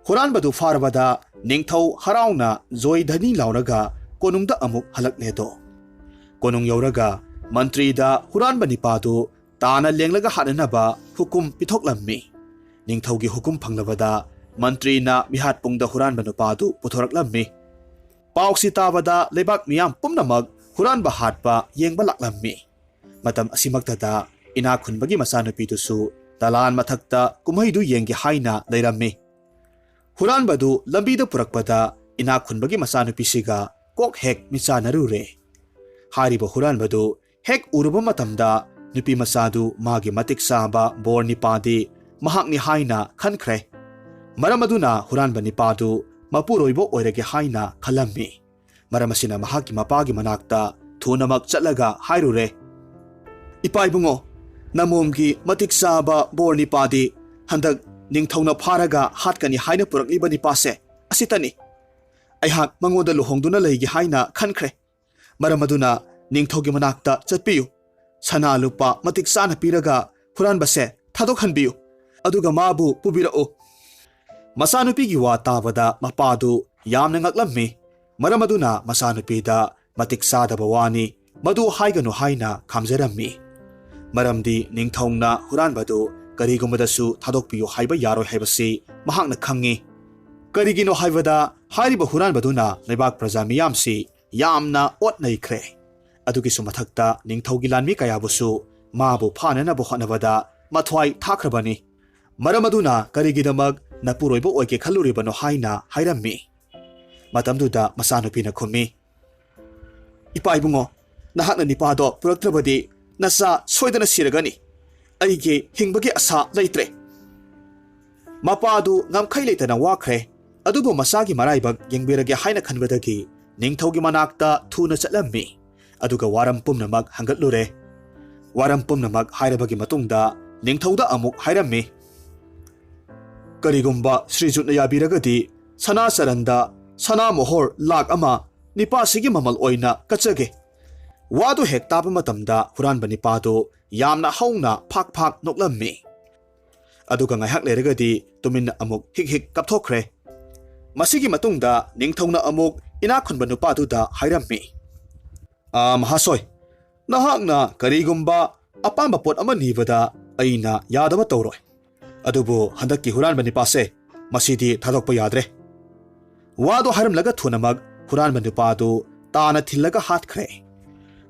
ꯍꯨꯔꯥꯟꯕꯗꯨ ꯐꯥꯔꯕꯗ ꯅꯤꯡꯊꯧ ꯍꯔꯥꯎꯅ ꯖꯣꯏ ꯙꯅꯤ ꯂꯥꯎꯔꯒ ꯀꯣꯅꯨꯡꯗ ꯑꯃꯨꯛ ꯍꯜꯂꯛꯂꯦꯗꯣ꯫ ꯀꯣꯅꯨꯡ ꯌꯧꯔꯒ ꯃꯟꯇ꯭ꯔꯤꯗ ꯍꯨꯔꯥꯟꯕ ꯅꯤꯄꯥꯗꯨ ꯇꯥꯅ ꯂꯦꯡꯂꯒ ꯍꯥꯠꯅꯅꯕ ꯍꯨꯀꯨꯝ ꯄꯤꯊꯣꯛꯂꯝꯃꯤ꯫ ꯅꯤꯡꯊꯧꯒꯤ ꯍꯨꯀꯨꯝ ꯐꯪꯂꯕꯗ ꯃꯟꯇ꯭ꯔꯤꯅ ꯃꯤꯍꯥꯠꯄꯨꯡꯗ ꯍꯨꯔꯥꯟꯕ ꯅꯨꯄꯥꯗꯨ ꯄꯨꯊꯣꯔꯛꯂꯝꯃꯤ꯫ ꯄꯥꯎꯁꯤ ꯇꯥꯕꯗ ꯂꯩꯕꯥꯛ ꯃꯤꯌꯥꯝ ꯄꯨꯝꯅꯃꯛ ꯍꯨꯔꯥꯟꯕ ꯍꯥꯠꯄ ꯌꯦꯡꯕ ꯂꯥꯛꯂꯝꯃꯤ꯫ ꯃꯇꯝ ꯑꯁꯤꯃꯛꯇꯗ ꯏꯅꯥꯛ ꯈꯨꯟꯕꯒꯤ ꯃꯆꯥꯅꯨꯄꯤꯗꯨꯁꯨ ꯗꯂꯥꯟ ꯃꯊꯛꯇ ꯀꯨꯝꯍꯩꯗꯨ ꯌꯦꯡꯒꯦ ꯍꯥꯏꯅ ꯂꯩꯔꯝꯃꯤ꯫ ꯍꯨꯔꯥꯟꯕꯗꯨ ꯂꯝꯕꯤꯗ ꯄꯨꯔꯛꯄꯗ ꯏꯅꯥꯛ ꯈꯨꯟꯕꯒꯤ ꯃꯆꯥꯅꯨꯄꯤꯁꯤꯒ ꯀꯣꯛ ꯍꯦꯛ ꯃꯤꯆꯥꯟꯅꯔꯨꯔꯦ꯫ ꯍꯥꯏꯔꯤꯕ ꯍꯨꯔꯥꯟꯕꯗꯨ ꯍꯦꯛ ꯎꯔꯨꯕ ꯃꯇꯝꯗ ꯅꯨꯄꯤ ꯃꯆꯥꯗꯨ ꯃꯥꯒꯤ ꯃꯇꯤꯛ ꯆꯥꯕ ꯕꯣꯔ ꯅꯤꯄꯥꯗꯤ ꯃꯍꯥꯛꯅꯤ ꯍꯥꯏꯅ ꯈꯟꯈ꯭ꯔꯦ꯫ ꯃꯔꯝ ꯑꯗꯨꯅ ꯍꯨꯔꯥꯟꯕ ꯅꯤꯄꯥꯗꯨ ꯃꯄꯨꯔꯣꯏꯕ ꯑꯣꯏꯔꯒꯦ ꯍꯥꯏꯅ ꯈꯜꯂꯝꯃꯤ꯫ ꯃꯔꯝ ꯑꯁꯤꯅ ꯃꯍꯥꯛꯀꯤ ꯃꯄꯥꯒꯤ ꯃꯅꯥꯛꯇ ꯊꯨꯅꯃꯛ ꯆꯠꯂꯒ ꯍꯥꯏꯔꯨꯔꯦ, "ꯏꯄꯥ ꯏꯕꯨꯡꯉꯣ, ꯅꯃꯣꯝꯒꯤ ꯃꯇꯤꯛ ꯆꯥꯕ ꯕꯣꯔ ꯅꯤꯄꯥꯗꯤ ꯍꯟꯗꯛ ꯅꯤꯡꯊꯧꯅ ꯐꯥꯔꯒ ꯍꯥꯠꯀꯅꯤ ꯍꯥꯏꯅ ꯄꯨꯔꯛꯂꯤꯕ ꯅꯤꯄꯥꯁꯦ ꯑꯁꯤꯇꯅꯤ꯫ ꯑꯩꯍꯥꯛ ꯃꯉꯣꯟꯗ ꯂꯨꯍꯣꯡꯗꯨꯅ ꯂꯩꯒꯦ ꯍꯥꯏꯅ ꯈꯟꯈ꯭ꯔꯦ꯫ ꯃꯔꯝ ꯑꯗꯨꯅ ꯅꯤꯡꯊꯧꯒꯤ ꯃꯅꯥꯛꯇ ꯆꯠꯄꯤꯌꯨ꯫ ꯁꯅꯥ ꯂꯨꯄꯥ ꯃꯇꯤꯛ ꯆꯥꯅ ꯄꯤꯔꯒ ꯍꯨꯔꯥꯟꯕꯁꯦ ꯊꯥꯗꯣꯛꯍꯟꯕꯤꯌꯨ꯫ ꯑꯗꯨꯒ ꯃꯥꯕꯨ ꯄꯨꯕꯤꯔꯛꯎ꯫" ꯃꯆꯥꯅꯨꯄꯤꯒꯤ ꯋꯥ ꯇꯥꯕꯗ ꯃꯄꯥꯗꯨ ꯌꯥꯝꯅ ꯉꯛꯂꯝꯃꯤ꯫ ꯃꯔꯝ ꯑꯗꯨꯅ ꯃꯆꯥꯅꯨꯄꯤꯗ ꯃꯇꯤꯛ ꯆꯥꯗꯕ ꯋꯥꯅꯤ, ꯃꯗꯨ ꯍꯥꯏꯒꯅꯨ ꯍꯥꯏꯅ ꯈꯥꯝꯖꯔꯝꯃꯤ꯫ ꯃꯔꯝꯗꯤ ꯅꯤꯡꯊꯧꯅ ꯍꯨꯔꯥꯟꯕꯗꯨ ꯀꯔꯤꯒꯨꯝꯕꯗꯁꯨ ꯊꯥꯗꯣꯛꯄꯤꯌꯨ ꯍꯥꯏꯕ ꯌꯥꯔꯣꯏ ꯍꯥꯏꯕꯁꯤ ꯃꯍꯥꯛꯅ ꯈꯪꯉꯤ꯫ ꯀꯔꯤꯒꯤꯅꯣ ꯍꯥꯏꯕꯗ ꯍꯥꯏꯔꯤꯕ ꯍꯨꯔꯥꯟꯕꯗꯨꯅ ꯂꯩꯕꯥꯛ ꯄ꯭ꯔꯖꯥ ꯃꯤꯌꯥꯝꯁꯤ ꯌꯥꯝꯅ ꯑꯣꯠ ꯅꯩꯈ꯭ꯔꯦ꯫ ꯑꯗꯨꯒꯤꯁꯨ ꯃꯊꯛꯇ ꯅꯤꯡꯊꯧꯒꯤ ꯂꯥꯟꯃꯤ ꯀꯌꯥꯕꯨꯁꯨ ꯃꯥꯕꯨ ꯐꯥꯅꯅꯕ ꯍꯣꯠꯅꯕꯗ ꯃꯊ꯭ꯋꯥꯏ ꯊꯥꯈ꯭ꯔꯕꯅꯤ꯫ ꯃꯔꯝ ꯑꯗꯨꯅ ꯀꯔꯤꯒꯤꯗꯃꯛ ꯅꯄꯨꯔꯣꯏꯕ ꯑꯣꯏꯒꯦ ꯈꯜꯂꯨꯔꯤꯕꯅꯣ ꯍꯥꯏꯅ ꯍꯥꯏꯔꯝꯃꯤ꯫ ꯃꯇꯝꯗꯨꯗ ꯃꯆꯥꯅꯨꯄꯤꯅ ꯈꯨꯝꯃꯤ, "ꯏꯄꯥ ꯏꯕꯨꯡꯉꯣ, ꯅꯍꯥꯛꯅ ꯅꯤꯄꯥꯗꯣ ꯄꯨꯔꯛꯇ꯭ꯔꯕꯗꯤ ꯅꯆꯥ ꯁꯣꯏꯗꯅ ꯁꯤꯔꯒꯅꯤ꯫ ꯑꯩꯒꯤ ꯍꯤꯡꯕꯒꯤ ꯑꯁꯥ ꯂꯩꯇ꯭ꯔꯦ꯫" ꯃꯄꯥꯗꯨ ꯉꯝꯈꯩ ꯂꯩꯇꯅ ꯋꯥꯈ꯭ꯔꯦ꯫ ꯑꯗꯨꯕꯨ ꯃꯆꯥꯒꯤ ꯃꯔꯥꯏꯕꯛ ꯌꯦꯡꯕꯤꯔꯒꯦ ꯍꯥꯏꯅ ꯈꯟꯕꯗꯒꯤ ꯅꯤꯡꯊꯧꯒꯤ ꯃꯅꯥꯛꯇ ꯊꯨꯅ ꯆꯠꯂꯝꯃꯤ꯫ ꯑꯗꯨꯒ ꯋꯥꯔꯝ ꯄꯨꯝꯅꯃꯛ ꯍꯪꯒꯠꯂꯨꯔꯦ꯫ ꯋꯥꯔꯝ ꯄꯨꯝꯅꯃꯛ ꯍꯥꯏꯔꯕꯒꯤ ꯃꯇꯨꯡꯗ ꯅꯤꯡꯊꯧꯗ ꯑꯃꯨꯛ ꯍꯥꯏꯔꯝꯃꯤ, "ꯀꯔꯤꯒꯨꯝꯕ ꯁ꯭ꯔꯤꯖꯨꯠꯅ ꯌꯥꯕꯤꯔꯒꯗꯤ ꯁꯅꯥ ꯆꯔꯟꯗ ꯁꯅꯥ ꯃꯣꯍꯣꯔ ꯂꯥꯈ ꯑꯃ ꯅꯤꯄꯥꯁꯤꯒꯤ ꯃꯃꯜ ꯑꯣꯏꯅ ꯀꯠꯆꯒꯦ꯫ ꯋꯥꯗꯨ ꯍꯦꯛ ꯇꯥꯕ ꯃꯇꯝꯗ ꯍꯨꯔꯥꯟꯕ ꯅꯤꯄꯥꯗꯨ ꯌꯥꯝꯅ ꯍꯧꯅ ꯐꯥꯛ ꯐꯥꯛ ꯅꯣꯛꯂꯝꯃꯤ꯫ ꯑꯗꯨꯒ ꯉꯥꯏꯍꯥꯛ ꯂꯩꯔꯒꯗꯤ ꯇꯨꯃꯤꯟꯅ ꯑꯃꯨꯛ ꯍꯤꯛ ꯍꯤꯛ ꯀꯞꯊꯣꯛꯈ꯭ꯔꯦ꯫ ꯃꯁꯤꯒꯤ ꯃꯇꯨꯡꯗ ꯅꯤꯡꯊꯧꯅ ꯑꯃꯨꯛ ꯏꯅꯥꯛ ꯈꯨꯟꯕ ꯅꯨꯄꯥꯗꯨꯗ ꯍꯥꯏꯔꯝꯃꯤ, "ꯑꯥ, ꯃꯍꯥꯁꯣꯏ, ꯅꯍꯥꯛꯅ ꯀꯔꯤꯒꯨꯝꯕ ꯑꯄꯥꯝꯕ ꯄꯣꯠ ꯑꯃ ꯅꯤꯕꯗ ꯑꯩꯅ ꯌꯥꯗꯕ ꯇꯧꯔꯣꯏ꯫ ꯑꯗꯨꯕꯨ ꯍꯟꯗꯛꯀꯤ ꯍꯨꯔꯥꯟꯕ ꯅꯤꯄꯥꯁꯦ, ꯃꯁꯤꯗꯤ ꯊꯥꯗꯣꯛꯄ ꯌꯥꯗ꯭ꯔꯦ꯫" ꯋꯥꯗꯨ ꯍꯥꯏꯔꯝꯂꯒ ꯊꯨꯅꯃꯛ ꯍꯨꯔꯥꯟꯕ ꯅꯨꯄꯥꯗꯨ ꯇꯥꯅ ꯊꯤꯜꯂꯒ ꯍꯥꯠꯈ꯭ꯔꯦ꯫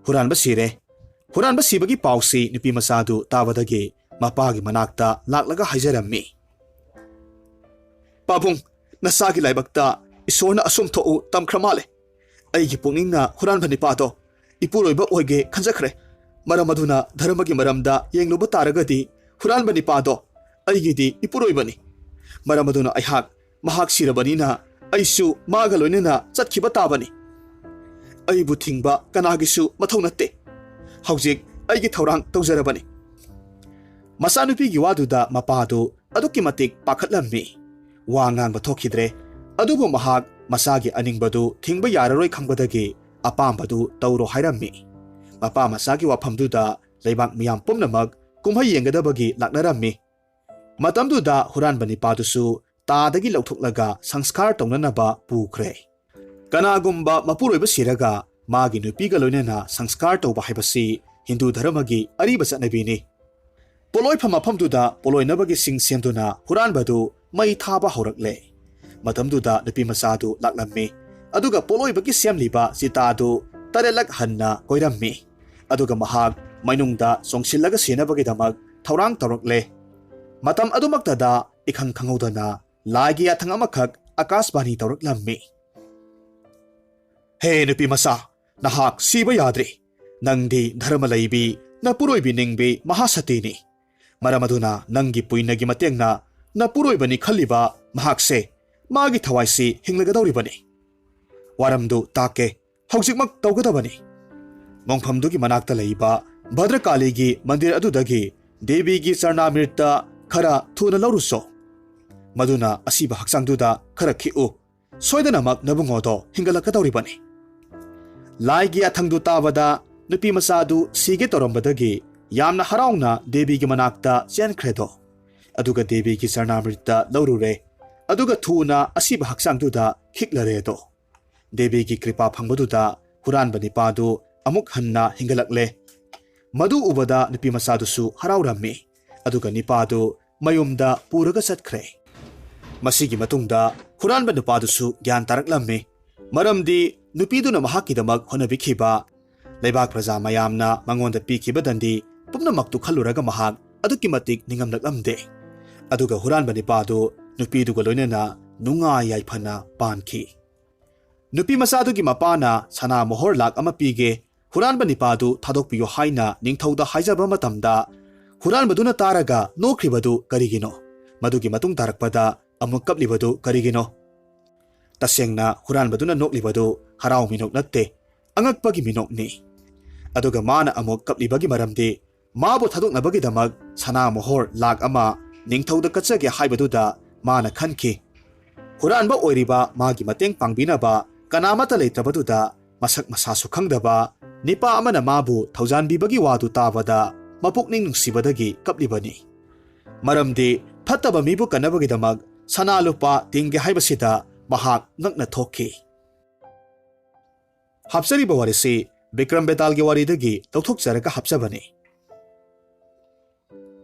ꯍꯨꯔꯥꯟꯕ ꯁꯤꯔꯦ꯫ ꯍꯨꯔꯥꯟꯕ ꯁꯤꯕꯒꯤ ꯄꯥꯎꯁꯤ ꯅꯨꯄꯤ ꯃꯆꯥꯗꯨ ꯇꯥꯕꯗꯒꯤ ꯃꯄꯥꯒꯤ ꯃꯅꯥꯛꯇ ꯂꯥꯛꯂꯒ ꯍꯥꯏꯖꯔꯝꯃꯤ, "ꯄꯥꯕꯨꯡ, ꯅꯆꯥꯒꯤ ꯂꯥꯏꯕꯛꯇ ꯏꯁꯣꯔꯅ ꯑꯁꯨꯝ ꯊꯣꯛꯎ ꯇꯝꯈ꯭ꯔ ꯃꯥꯜꯂꯦ꯫ ꯑꯩꯒꯤ ꯄꯨꯛꯅꯤꯡꯅ ꯍꯨꯔꯥꯟꯕ ꯅꯤꯄꯥꯗꯣ ꯏꯄꯨꯔꯣꯏꯕ ꯑꯣꯏꯒꯦ ꯈꯟꯖꯈ꯭ꯔꯦ꯫ ꯃꯔꯝ ꯑꯗꯨꯅ ꯙꯔꯃꯒꯤ ꯃꯔꯝꯗ ꯌꯦꯡꯂꯨꯕ ꯇꯥꯔꯒꯗꯤ ꯍꯨꯔꯥꯟꯕ ꯅꯤꯄꯥꯗꯣ ꯑꯩꯒꯤꯗꯤ ꯏꯄꯨꯔꯣꯏꯕꯅꯤ꯫ ꯃꯔꯝ ꯑꯗꯨꯅ ꯑꯩꯍꯥꯛ ꯃꯍꯥꯛ ꯁꯤꯔꯕꯅꯤꯅ ꯑꯩꯁꯨ ꯃꯥꯒ ꯂꯣꯏꯅꯅ ꯆꯠꯈꯤꯕ ꯇꯥꯕꯅꯤ꯫ ꯑꯩꯕꯨ ꯊꯤꯡꯕ ꯀꯅꯥꯒꯤꯁꯨ ꯃꯊꯧ ꯅꯠꯇꯦ꯫ ꯍꯧꯖꯤꯛ ꯑꯩꯒꯤ ꯊꯧꯔꯥꯡ ꯇꯧꯖꯔꯕꯅꯤ꯫" ꯃꯆꯥꯅꯨꯄꯤꯒꯤ ꯋꯥꯗꯨꯗ ꯃꯄꯥꯗꯨ ꯑꯗꯨꯛꯀꯤ ꯃꯇꯤꯛ ꯄꯥꯈꯠꯂꯝꯃꯤ꯫ ꯋꯥ ꯉꯥꯡꯕ ꯊꯣꯛꯈꯤꯗ꯭ꯔꯦ꯫ ꯑꯗꯨꯕꯨ ꯃꯍꯥꯛ ꯃꯆꯥꯒꯤ ꯑꯅꯤꯡꯕꯗꯨ ꯊꯤꯡꯕ ꯌꯥꯔꯔꯣꯏ ꯈꯪꯕꯗꯒꯤ ꯑꯄꯥꯝꯕꯗꯨ ꯇꯧꯔꯣ ꯍꯥꯏꯔꯝꯃꯤ꯫ ꯃꯄꯥ ꯃꯆꯥꯒꯤ ꯋꯥꯐꯝꯗꯨꯗ ꯂꯩꯕꯥꯛ ꯃꯤꯌꯥꯝ ꯄꯨꯝꯅꯃꯛ ꯀꯨꯝꯍꯩ ꯌꯦꯡꯒꯗꯕꯒꯤ ꯂꯥꯛꯅꯔꯝꯃꯤ꯫ ꯃꯇꯝꯗꯨꯗ ꯍꯨꯔꯥꯟꯕ ꯅꯤꯄꯥꯗꯨꯁꯨ ꯇꯥꯗꯒꯤ ꯂꯧꯊꯣꯛꯂꯒ ꯁꯪꯁꯀꯥꯔ ꯇꯧꯅꯅꯕ ꯄꯨꯈ꯭ꯔꯦ꯫ ꯀꯅꯥꯒꯨꯝꯕ ꯃꯄꯨꯔꯣꯏꯕ ꯁꯤꯔꯒ ꯃꯥꯒꯤ ꯅꯨꯄꯤꯒ ꯂꯣꯏꯅꯅ ꯁꯪꯁꯀꯥꯔ ꯇꯧꯕ ꯍꯥꯏꯕꯁꯤ ꯍꯤꯟꯗꯨ ꯙꯔꯃꯒꯤ ꯑꯔꯤꯕ ꯆꯠꯅꯕꯤꯅꯤ꯫ ꯄꯣꯠꯂꯣꯏꯐꯝ ꯃꯐꯝꯗꯨꯗ ꯄꯣꯠꯂꯣꯏꯅꯕꯒꯤ ꯁꯤꯡ ꯁꯦꯝꯗꯨꯅ ꯍꯨꯔꯥꯟꯕꯗꯨ ꯃꯩ ꯊꯥꯕ ꯍꯧꯔꯛꯂꯦ꯫ ꯃꯇꯝꯗꯨꯗ ꯅꯨꯄꯤ ꯃꯆꯥꯗꯨ ꯂꯥꯛꯂꯝꯃꯤ꯫ ꯑꯗꯨꯒ ꯄꯣꯠꯂꯣꯏꯕꯒꯤ ꯁꯦꯝꯂꯤꯕ ꯆꯤꯇꯥꯗꯨ ꯇꯔꯦꯠꯂꯛ ꯍꯟꯅ ꯀꯣꯏꯔꯝꯃꯤ꯫ ꯑꯗꯨꯒ ꯃꯍꯥꯛ ꯃꯅꯨꯡꯗ ꯆꯣꯡꯁꯤꯜꯂꯒ ꯁꯤꯅꯕꯒꯤꯗꯃꯛ ꯊꯧꯔꯥꯡ ꯇꯧꯔꯛꯂꯦ꯫ ꯃꯇꯝ ꯑꯗꯨꯃꯛꯇꯗ ꯏꯈꯪ ꯈꯪꯍꯧꯗꯅ ꯂꯥꯏꯒꯤ ꯌꯥꯊꯪ ꯑꯃꯈꯛ ꯑꯀꯥꯁꯕꯥꯅꯤ ꯇꯧꯔꯛꯂꯝꯃꯤ꯫ "ꯍꯦ ꯅꯨꯄꯤ ꯃꯆꯥ, ꯅꯍꯥꯛ ꯁꯤꯕ ꯌꯥꯗ꯭ꯔꯤ꯫ ꯅꯪꯗꯤ ꯙꯔꯃ ꯂꯩꯕꯤ, ꯅꯄꯨꯔꯣꯏꯕꯤ ꯅꯤꯡꯕꯤ ꯃꯍꯥꯁꯇꯤꯅꯤ꯫ ꯃꯔꯝ ꯑꯗꯨꯅ ꯅꯪꯒꯤ ꯄꯨꯏꯅꯒꯤ ꯃꯇꯦꯡꯅ ꯅꯄꯨꯔꯣꯏꯕꯅꯤ ꯈꯜꯂꯤꯕ ꯃꯍꯥꯛꯁꯦ, ꯃꯥꯒꯤ ꯊꯋꯥꯏꯁꯤ ꯍꯤꯡꯂꯒꯗꯧꯔꯤꯕꯅꯤ꯫ ꯋꯥꯔꯝꯗꯨ ꯇꯥꯛꯀꯦ, ꯍꯧꯖꯤꯛꯃꯛ ꯇꯧꯒꯗꯕꯅꯤ꯫ ꯃꯣꯡꯐꯝꯗꯨꯒꯤ ꯃꯅꯥꯛꯇ ꯂꯩꯕ ꯚꯗ꯭ꯔꯀꯥꯂꯤꯒꯤ ꯃꯟꯗꯤꯔ ꯑꯗꯨꯗꯒꯤ ꯗꯦꯕꯤꯒꯤ ꯆꯔꯅꯥꯃ꯭ꯔꯤꯠꯇ ꯈꯔ ꯊꯨꯅ ꯂꯧꯔꯨꯆꯣ꯫ ꯃꯗꯨꯅ ꯑꯁꯤꯕ ꯍꯛꯆꯥꯡꯗꯨꯗ ꯈꯔ ꯈꯤꯛꯎ꯫ ꯁꯣꯏꯗꯅꯃꯛ ꯅꯕꯨꯡꯉꯣꯗꯣ ꯍꯤꯡꯒꯠꯂꯛꯀꯗꯧꯔꯤꯕꯅꯤ꯫" ꯂꯥꯏꯒꯤ ꯑꯊꯪꯗꯨ ꯇꯥꯕꯗ ꯅꯨꯄꯤ ꯃꯆꯥꯗꯨ ꯁꯤꯒꯦ ꯇꯧꯔꯝꯕꯗꯒꯤ ꯌꯥꯝꯅ ꯍꯔꯥꯎꯅ ꯗꯦꯕꯤꯒꯤ ꯃꯅꯥꯛꯇ ꯆꯦꯟꯈ꯭ꯔꯦꯗꯣ꯫ ꯑꯗꯨꯒ ꯗꯦꯕꯤꯒꯤ ꯆꯔꯅꯥꯃ꯭ꯔꯤꯠꯇ ꯂꯧꯔꯨꯔꯦ꯫ ꯑꯗꯨꯒ ꯊꯨꯅ ꯑꯁꯤꯕ ꯍꯛꯆꯥꯡꯗꯨꯗ ꯈꯤꯛꯂꯔꯦꯗꯣ꯫ ꯗꯦꯕꯤꯒꯤ ꯀ꯭ꯔꯤꯄꯥ ꯐꯪꯕꯗꯨꯗ ꯍꯨꯔꯥꯟꯕ ꯅꯤꯄꯥꯗꯨ ꯑꯃꯨꯛ ꯍꯟꯅ ꯍꯤꯡꯒꯠꯂꯛꯂꯦ꯫ ꯃꯗꯨ ꯎꯕꯗ ꯅꯨꯄꯤ ꯃꯆꯥꯗꯨꯁꯨ ꯍꯔꯥꯎꯔꯝꯃꯤ꯫ ꯑꯗꯨꯒ ꯅꯤꯄꯥꯗꯨ ꯃꯌꯨꯝꯗ ꯄꯨꯔꯒ ꯆꯠꯈ꯭ꯔꯦ꯫ ꯃꯁꯤꯒꯤ ꯃꯇꯨꯡꯗ ꯍꯨꯔꯥꯟꯕ ꯅꯨꯄꯥꯗꯨꯁꯨ ꯒ꯭ꯌꯥꯟ ꯇꯥꯔꯛꯂꯝꯃꯤ꯫ ꯃꯔꯝꯗꯤ ꯅꯨꯄꯤꯗꯨꯅ ꯃꯍꯥꯛꯀꯤꯗꯃꯛ ꯍꯣꯠꯅꯕꯤꯈꯤꯕ, ꯂꯩꯕꯥꯛ ꯄ꯭ꯔꯖꯥ ꯃꯌꯥꯝꯅ ꯃꯉꯣꯟꯗ ꯄꯤꯈꯤꯕ ꯗꯟꯗꯤ ꯄꯨꯝꯅꯃꯛꯇꯨ ꯈꯜꯂꯨꯔꯒ ꯃꯍꯥꯛ ꯑꯗꯨꯛꯀꯤ ꯃꯇꯤꯛ ꯅꯤꯡꯉꯝꯂꯛꯂꯝꯗꯦ꯫ ꯑꯗꯨꯒ ꯍꯨꯔꯥꯟꯕ ꯅꯤꯄꯥꯗꯨ ꯅꯨꯄꯤꯗꯨꯒ ꯂꯣꯏꯅꯅ ꯅꯨꯡꯉꯥꯏ ꯌꯥꯏꯐꯅ ꯄꯥꯟꯈꯤ꯫ ꯅꯨꯄꯤ ꯃꯆꯥꯗꯨꯒꯤ ꯃꯄꯥꯅ ꯁꯅꯥ ꯃꯣꯍꯣꯔ ꯂꯥꯛ ꯑꯃ ꯄꯤꯒꯦ, ꯍꯨꯔꯥꯟꯕ ꯅꯤꯄꯥꯗꯨ ꯊꯥꯗꯣꯛꯄꯤꯌꯨ ꯍꯥꯏꯅ ꯅꯤꯡꯊꯧꯗ ꯍꯥꯏꯖꯕ ꯃꯇꯝꯗ, ꯍꯨꯔꯥꯟꯕꯗꯨꯅ ꯇꯥꯔꯒ ꯅꯣꯛꯈ꯭ꯔꯤꯕꯗꯨ ꯀꯔꯤꯒꯤꯅꯣ? ꯃꯗꯨꯒꯤ ꯃꯇꯨꯡ ꯇꯥꯔꯛꯄꯗ ꯑꯃꯨꯛ ꯀꯞꯂꯤꯕꯗꯨ ꯀꯔꯤꯒꯤꯅꯣ? ꯇꯁꯦꯡꯅ ꯍꯨꯔꯥꯟꯕꯗꯨꯅ ꯅꯣꯛꯂꯤꯕꯗꯨ ꯍꯔꯥꯎ ꯃꯤꯅꯣꯛ ꯅꯠꯇꯦ, ꯑꯉꯛꯄꯒꯤ ꯃꯤꯅꯣꯛꯅꯤ꯫ ꯑꯗꯨꯒ ꯃꯥꯅ ꯑꯃꯨꯛ ꯀꯞꯂꯤꯕꯒꯤ ꯃꯔꯝꯗꯤ, ꯃꯥꯕꯨ ꯊꯥꯗꯣꯛꯅꯕꯒꯤꯗꯃꯛ ꯁꯅꯥ ꯃꯣꯍꯣꯔ ꯂꯥꯛ ꯑꯃ ꯅꯤꯡꯊꯧꯗ ꯀꯠꯆꯒꯦ ꯍꯥꯏꯕꯗꯨꯗ ꯃꯥꯅ ꯈꯟꯈꯤ, ꯍꯨꯔꯥꯟꯕ ꯑꯣꯏꯔꯤꯕ ꯃꯥꯒꯤ ꯃꯇꯦꯡ ꯄꯥꯡꯕꯤꯅꯕ ꯀꯅꯥꯃꯠꯇ ꯂꯩꯇ꯭ꯔꯕꯗꯨꯗ, ꯃꯁꯛ ꯃꯁꯥꯁꯨ ꯈꯪꯗꯕ ꯅꯤꯄꯥ ꯑꯃꯅ ꯃꯥꯕꯨ ꯊꯧꯖꯥꯟꯕꯤꯕꯒꯤ ꯋꯥꯗꯨ ꯇꯥꯕꯗ ꯃꯄꯨꯛꯅꯤꯡ ꯅꯨꯡꯁꯤꯕꯗꯒꯤ ꯀꯞꯂꯤꯕꯅꯤ꯫ ꯃꯔꯝꯗꯤ ꯐꯠꯇꯕ ꯃꯤꯕꯨ ꯀꯟꯅꯕꯒꯤꯗꯃꯛ ꯁꯅꯥ ꯂꯨꯄꯥ ꯇꯤꯡꯒꯦ ꯍꯥꯏꯕꯁꯤꯗ ꯃꯍꯥꯛ ꯉꯛꯅ ꯊꯣꯛꯈꯤ꯫ ꯍꯥꯞꯆꯔꯤꯕ ꯋꯥꯔꯤꯁꯤ ꯕꯤꯀ꯭ꯔꯝ ꯕꯦꯇꯥꯜꯒꯤ ꯋꯥꯔꯤꯗꯒꯤ ꯂꯧꯊꯣꯛꯆꯔꯒ ꯍꯥꯞꯆꯕꯅꯤ꯫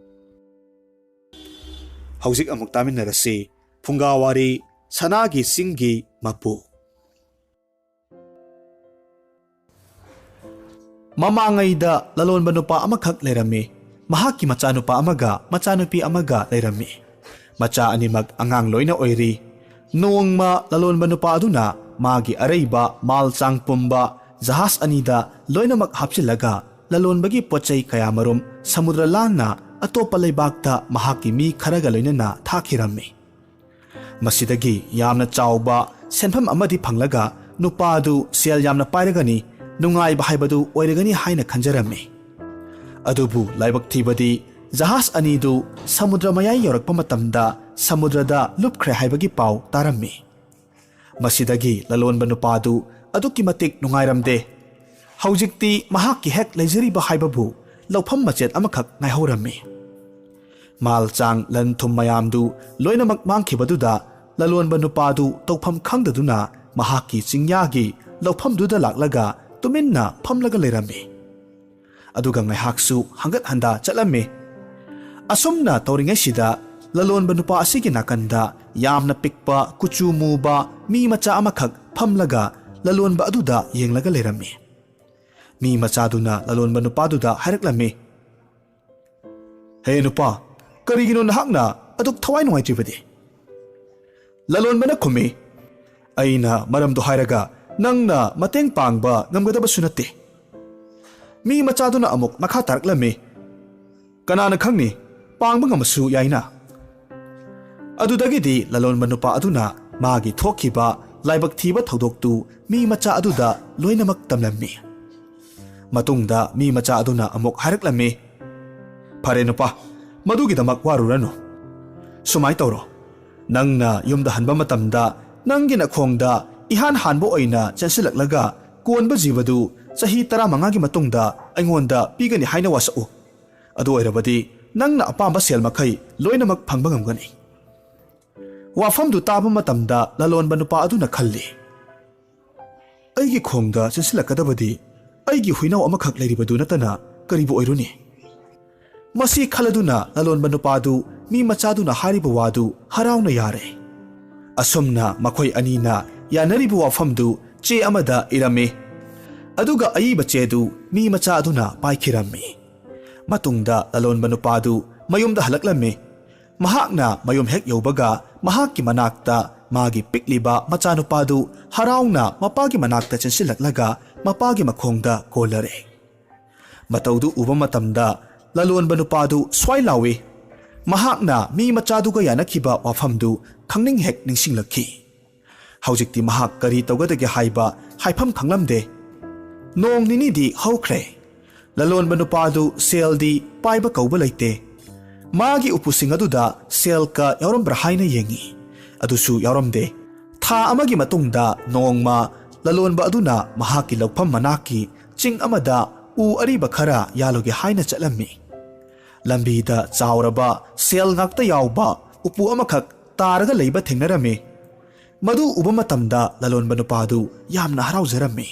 ꯍꯧꯖꯤꯛ ꯑꯃꯨꯛ ꯇꯥꯃꯤꯟꯅꯔꯁꯤ ꯐꯨꯡꯒꯥ ꯋꯥꯔꯤ, ꯁꯅꯥꯒꯤ ꯆꯤꯡꯒꯤ ꯃꯄꯨ꯫ ꯃꯃꯥꯡꯉꯩꯗ ꯂꯂꯣꯟꯕ ꯅꯨꯄꯥ ꯑꯃꯈꯛ ꯂꯩꯔꯝꯃꯤ꯫ ꯃꯍꯥꯛꯀꯤ ꯃꯆꯥꯅꯨꯄꯥ ꯑꯃꯒ ꯃꯆꯥꯅꯨꯄꯤ ꯑꯃꯒ ꯂꯩꯔꯝꯃꯤ꯫ ꯃꯆꯥ ꯑꯅꯤꯃꯛ ꯑꯉꯥꯡ ꯂꯣꯏꯅ ꯑꯣꯏꯔꯤ꯫ ꯅꯣꯡꯃ ꯂꯂꯣꯟꯕ ꯅꯨꯄꯥ ꯑꯗꯨꯅ ꯃꯥꯒꯤ ꯑꯔꯩꯕ ꯃꯥꯜ ꯆꯥꯡ ꯄꯨꯝꯕ ꯖꯍꯥꯖ ꯑꯅꯤꯗ ꯂꯣꯏꯅꯃꯛ ꯍꯥꯞꯆꯤꯜꯂꯒ ꯂꯂꯣꯟꯕꯒꯤ ꯄꯣꯠ ꯆꯩ ꯀꯌꯥꯃꯔꯨꯝ ꯁꯃꯨꯗ꯭ꯔ ꯂꯥꯟꯅ ꯑꯇꯣꯞꯄ ꯂꯩꯕꯥꯛꯇ ꯃꯍꯥꯛꯀꯤ ꯃꯤ ꯈꯔꯒ ꯂꯣꯏꯅꯅ ꯊꯥꯈꯤꯔꯝꯃꯤ꯫ ꯃꯁꯤꯗꯒꯤ ꯌꯥꯝꯅ ꯆꯥꯎꯕ ꯁꯦꯟꯐꯝ ꯑꯃꯗꯤ ꯐꯪꯂꯒ ꯅꯨꯄꯥ ꯑꯗꯨ ꯁꯦꯜ ꯌꯥꯝꯅ ꯄꯥꯏꯔꯒꯅꯤ, ꯅꯨꯡꯉꯥꯏꯕ ꯍꯥꯏꯕꯗꯨ ꯑꯣꯏꯔꯒꯅꯤ ꯍꯥꯏꯅ ꯈꯟꯖꯔꯝꯃꯤ꯫ ꯑꯗꯨꯕꯨ ꯂꯥꯏꯕꯛ ꯊꯤꯕꯗꯤ ꯖꯍꯥꯖ ꯑꯅꯤꯗꯨ ꯁꯃꯨꯗ꯭ꯔ ꯃꯌꯥꯏ ꯌꯧꯔꯛꯄ ꯃꯇꯝꯗ ꯁꯃꯨꯗ꯭ꯔꯗ ꯂꯨꯞꯈ꯭ꯔꯦ ꯍꯥꯏꯕꯒꯤ ꯄꯥꯎ ꯇꯥꯔꯝꯃꯤ꯫ ꯃꯁꯤꯗꯒꯤ ꯂꯂꯣꯟꯕ ꯅꯨꯄꯥꯗꯨ ꯑꯗꯨꯛꯀꯤ ꯃꯇꯤꯛ ꯅꯨꯡꯉꯥꯏꯔꯝꯗꯦ꯫ ꯍꯧꯖꯤꯛꯇꯤ ꯃꯍꯥꯛꯀꯤ ꯍꯦꯛ ꯂꯩꯖꯔꯤꯕ ꯍꯥꯏꯕꯕꯨ ꯂꯧꯐꯝ ꯃꯆꯦꯠ ꯑꯃꯈꯛ ꯉꯥꯏꯍꯧꯔꯝꯃꯤ꯫ ꯃꯥꯜ ꯆꯥꯡ ꯂꯟ ꯊꯨꯝ ꯃꯌꯥꯝꯗꯨ ꯂꯣꯏꯅꯃꯛ ꯃꯥꯡꯈꯤꯕꯗꯨꯗ ꯂꯂꯣꯟꯕ ꯅꯨꯄꯥꯗꯨ ꯇꯧꯐꯝ ꯈꯪꯗꯗꯨꯅ ꯃꯍꯥꯛꯀꯤ ꯆꯤꯡꯌꯥꯒꯤ ꯂꯧꯐꯝꯗꯨꯗ ꯂꯥꯛꯂꯒ ꯇꯨꯃꯤꯟꯅ ꯐꯝꯂꯒ ꯂꯩꯔꯝꯃꯤ꯫ ꯑꯗꯨꯒ ꯉꯥꯏꯍꯥꯛꯁꯨ ꯍꯪꯒꯠ ꯍꯟꯗ ꯆꯠꯂꯝꯃꯤ꯫ ꯑꯁꯨꯝꯅ ꯇꯧꯔꯤꯉꯩꯁꯤꯗ ꯂꯂꯣꯟꯕ ꯅꯨꯄꯥ ꯑꯁꯤꯒꯤ ꯅꯥꯀꯟꯗ ꯌꯥꯝꯅ ꯄꯤꯛꯄ ꯀꯨꯆꯨ ꯃꯨꯕ ꯃꯤ ꯃꯆꯥ ꯑꯃꯈꯛ ꯐꯝꯂꯒ ꯂꯂꯣꯟꯕ ꯑꯗꯨꯗ ꯌꯦꯡꯂꯒ ꯂꯩꯔꯝꯃꯤ꯫ ꯃꯤ ꯃꯆꯥꯗꯨꯅ ꯂꯂꯣꯟꯕ ꯅꯨꯄꯥꯗꯨꯗ ꯍꯥꯏꯔꯛꯂꯝꯃꯤ, "ꯍꯦ ꯅꯨꯄꯥ, ꯀꯔꯤꯒꯤꯅꯣ ꯅꯍꯥꯛꯅ ꯑꯗꯨꯛ ꯊꯋꯥꯏ ꯅꯨꯡꯉꯥꯏꯇ꯭ꯔꯤꯕꯗꯤ?" ꯂꯂꯣꯟꯕꯅ ꯈꯨꯝꯃꯤ, "ꯑꯩꯅ ꯃꯔꯝꯗꯣ ꯍꯥꯏꯔꯒ ꯅꯪꯅ ꯃꯇꯦꯡ ꯄꯥꯡꯕ ꯉꯝꯒꯗꯕꯁꯨ ꯅꯠꯇꯦ꯫" ꯃꯤ ꯃꯆꯥꯗꯨꯅ ꯑꯃꯨꯛ ꯃꯈꯥ ꯇꯥꯔꯛꯂꯝꯃꯤ, "ꯀꯅꯥꯅ ꯈꯪꯅꯤ, ꯄꯥꯡꯕ ꯉꯝꯃꯁꯨ ꯌꯥꯏꯅ꯫" ꯑꯗꯨꯗꯒꯤꯗꯤ ꯂꯂꯣꯟꯕ ꯅꯨꯄꯥ ꯑꯗꯨꯅ ꯃꯥꯒꯤ ꯊꯣꯛꯈꯤꯕ ꯂꯥꯏꯕꯛ ꯊꯤꯕ ꯊꯧꯗꯣꯛꯇꯨ ꯃꯤ ꯃꯆꯥ ꯑꯗꯨꯗ ꯂꯣꯏꯅꯃꯛ ꯇꯝꯂꯝꯃꯤ꯫ ꯃꯇꯨꯡꯗ ꯃꯤ ꯃꯆꯥ ꯑꯗꯨꯅ ꯑꯃꯨꯛ ꯍꯥꯏꯔꯛꯂꯝꯃꯤ, "ꯐꯔꯦ ꯅꯨꯄꯥ, ꯃꯗꯨꯒꯤꯗꯃꯛ ꯋꯥꯔꯨꯔꯅꯨ꯫ ꯁꯨꯃꯥꯏ ꯇꯧꯔꯣ, ꯅꯪꯅ ꯌꯨꯝꯗ ꯍꯟꯕ ꯃꯇꯝꯗ ꯅꯪꯒꯤ ꯅꯈꯣꯡꯗ ꯏꯍꯥꯟ ꯍꯥꯟꯕ ꯑꯣꯏꯅ ꯆꯦꯟꯁꯤꯜꯂꯛꯂꯒ ꯀꯣꯟꯕ ꯖꯤꯕꯗꯨ ꯆꯍꯤ ꯇꯔꯥꯃꯉꯥꯒꯤ ꯃꯇꯨꯡꯗ ꯑꯩꯉꯣꯟꯗ ꯄꯤꯒꯅꯤ ꯍꯥꯏꯅ ꯋꯥꯁꯛꯎ꯫ ꯑꯗꯨ ꯑꯣꯏꯔꯕꯗꯤ ꯅꯪꯅ ꯑꯄꯥꯝꯕ ꯁꯦꯜ ꯃꯈꯩ ꯂꯣꯏꯅꯃꯛ ꯐꯪꯕ ꯉꯝꯒꯅꯤ꯫" ꯋꯥꯐꯝꯗꯨ ꯇꯥꯕ ꯃꯇꯝꯗ ꯂꯂꯣꯟꯕ ꯅꯨꯄꯥ ꯑꯗꯨꯅ ꯈꯜꯂꯤ, "ꯑꯩꯒꯤ ꯈꯣꯡꯗ ꯆꯦꯟꯁꯤꯜꯂꯛꯀꯗꯕꯗꯤ ꯑꯩꯒꯤ ꯍꯨꯏꯅꯥꯎ ꯑꯃꯈꯛ ꯂꯩꯔꯤꯕꯗꯨ ꯅꯠꯇꯅ ꯀꯔꯤꯕꯨ ꯑꯣꯏꯔꯨꯅꯤ?" ꯃꯁꯤ ꯈꯜꯂꯗꯨꯅ ꯂꯂꯣꯟꯕ ꯅꯨꯄꯥꯗꯨ ꯃꯤ ꯃꯆꯥꯗꯨꯅ ꯍꯥꯏꯔꯤꯕ ꯋꯥꯗꯨ ꯍꯔꯥꯎꯅ ꯌꯥꯔꯦ꯫ ꯑꯁꯨꯝꯅ ꯃꯈꯣꯏ ꯑꯅꯤꯅ ꯌꯥꯅꯔꯤꯕ ꯋꯥꯐꯝꯗꯨ ꯆꯦ ꯑꯃꯗ ꯏꯔꯝꯃꯤ꯫ ꯑꯗꯨꯒ ꯑꯏꯕ ꯆꯦꯗꯨ ꯃꯤ ꯃꯆꯥ ꯑꯗꯨꯅ ꯄꯥꯏꯈꯤꯔꯝꯃꯤ꯫ ꯃꯇꯨꯡꯗ ꯂꯂꯣꯟꯕ ꯅꯨꯄꯥꯗꯨ ꯃꯌꯨꯝꯗ ꯍꯜꯂꯛꯂꯝꯃꯤ꯫ ꯃꯍꯥꯛꯅ ꯃꯌꯨꯝ ꯍꯦꯛ ꯌꯧꯕꯒ ꯃꯍꯥꯛꯀꯤ ꯃꯅꯥꯛꯇ ꯃꯥꯒꯤ ꯄꯤꯛꯂꯤꯕ ꯃꯆꯥꯅꯨꯄꯥꯗꯨ ꯍꯔꯥꯎꯅ ꯃꯄꯥꯒꯤ ꯃꯅꯥꯛꯇ ꯆꯦꯟꯁꯤꯜꯂꯛꯂꯒ ꯃꯄꯥꯒꯤ ꯃꯈꯣꯡꯗ ꯀꯣꯜꯂꯔꯦ꯫ ꯃꯇꯧꯗꯨ ꯎꯕ ꯃꯇꯝꯗ ꯂꯂꯣꯟꯕ ꯅꯨꯄꯥꯗꯨ ꯁ꯭ꯋꯥꯏ ꯂꯥꯎꯏ꯫ ꯃꯍꯥꯛꯅ ꯃꯤ ꯃꯆꯥꯗꯨꯒ ꯌꯥꯅꯈꯤꯕ ꯋꯥꯐꯝꯗꯨ ꯈꯪꯅꯤꯡ ꯍꯦꯛ ꯅꯤꯡꯁꯤꯡꯂꯛꯈꯤ꯫ ꯍꯧꯖꯤꯛꯇꯤ ꯃꯍꯥꯛ ꯀꯔꯤ ꯇꯧꯒꯗꯒꯦ ꯍꯥꯏꯕ ꯍꯥꯏꯐꯝ ꯈꯪꯂꯝꯗꯦ꯫ ꯅꯣꯡ ꯅꯤꯅꯤꯗꯤ ꯍꯧꯈ꯭ꯔꯦ꯫ ꯂꯂꯣꯟꯕ ꯅꯨꯄꯥꯗꯨ ꯁꯦꯜꯗꯤ ꯄꯥꯏꯕ ꯀꯧꯕ ꯂꯩꯇꯦ꯫ ꯃꯥꯒꯤ ꯎꯄꯨꯁꯤꯡ ꯑꯗꯨꯗ ꯁꯦꯜꯀ ꯌꯥꯎꯔꯝꯕ꯭ꯔꯥ ꯍꯥꯏꯅ ꯌꯦꯡꯉꯤ꯫ ꯑꯗꯨꯁꯨ ꯌꯥꯎꯔꯝꯗꯦ꯫ ꯊꯥ ꯑꯃꯒꯤ ꯃꯇꯨꯡꯗ ꯅꯣꯡꯃ ꯂꯂꯣꯟꯕ ꯑꯗꯨꯅ ꯃꯍꯥꯛꯀꯤ ꯂꯧꯐꯝ ꯃꯅꯥꯛꯀꯤ ꯆꯤꯡ ꯑꯃꯗ ꯎ ꯑꯔꯤꯕ ꯈꯔ ꯌꯥꯜꯂꯨꯒꯦ ꯍꯥꯏꯅ ꯆꯠꯂꯝꯃꯤ꯫ ꯂꯝꯕꯤꯗ ꯆꯥꯎꯔꯕ ꯁꯦꯜ ꯉꯥꯛꯇ ꯌꯥꯎꯕ ꯎꯄꯨ ꯑꯃꯈꯛ ꯇꯥꯔꯒ ꯂꯩꯕ ꯊꯦꯡꯅꯔꯝꯃꯤ꯫ ꯃꯗꯨ ꯎꯕ ꯃꯇꯝꯗ ꯂꯂꯣꯟꯕ ꯅꯨꯄꯥꯗꯨ ꯌꯥꯝꯅ ꯍꯔꯥꯎꯖꯔꯝꯃꯤ꯫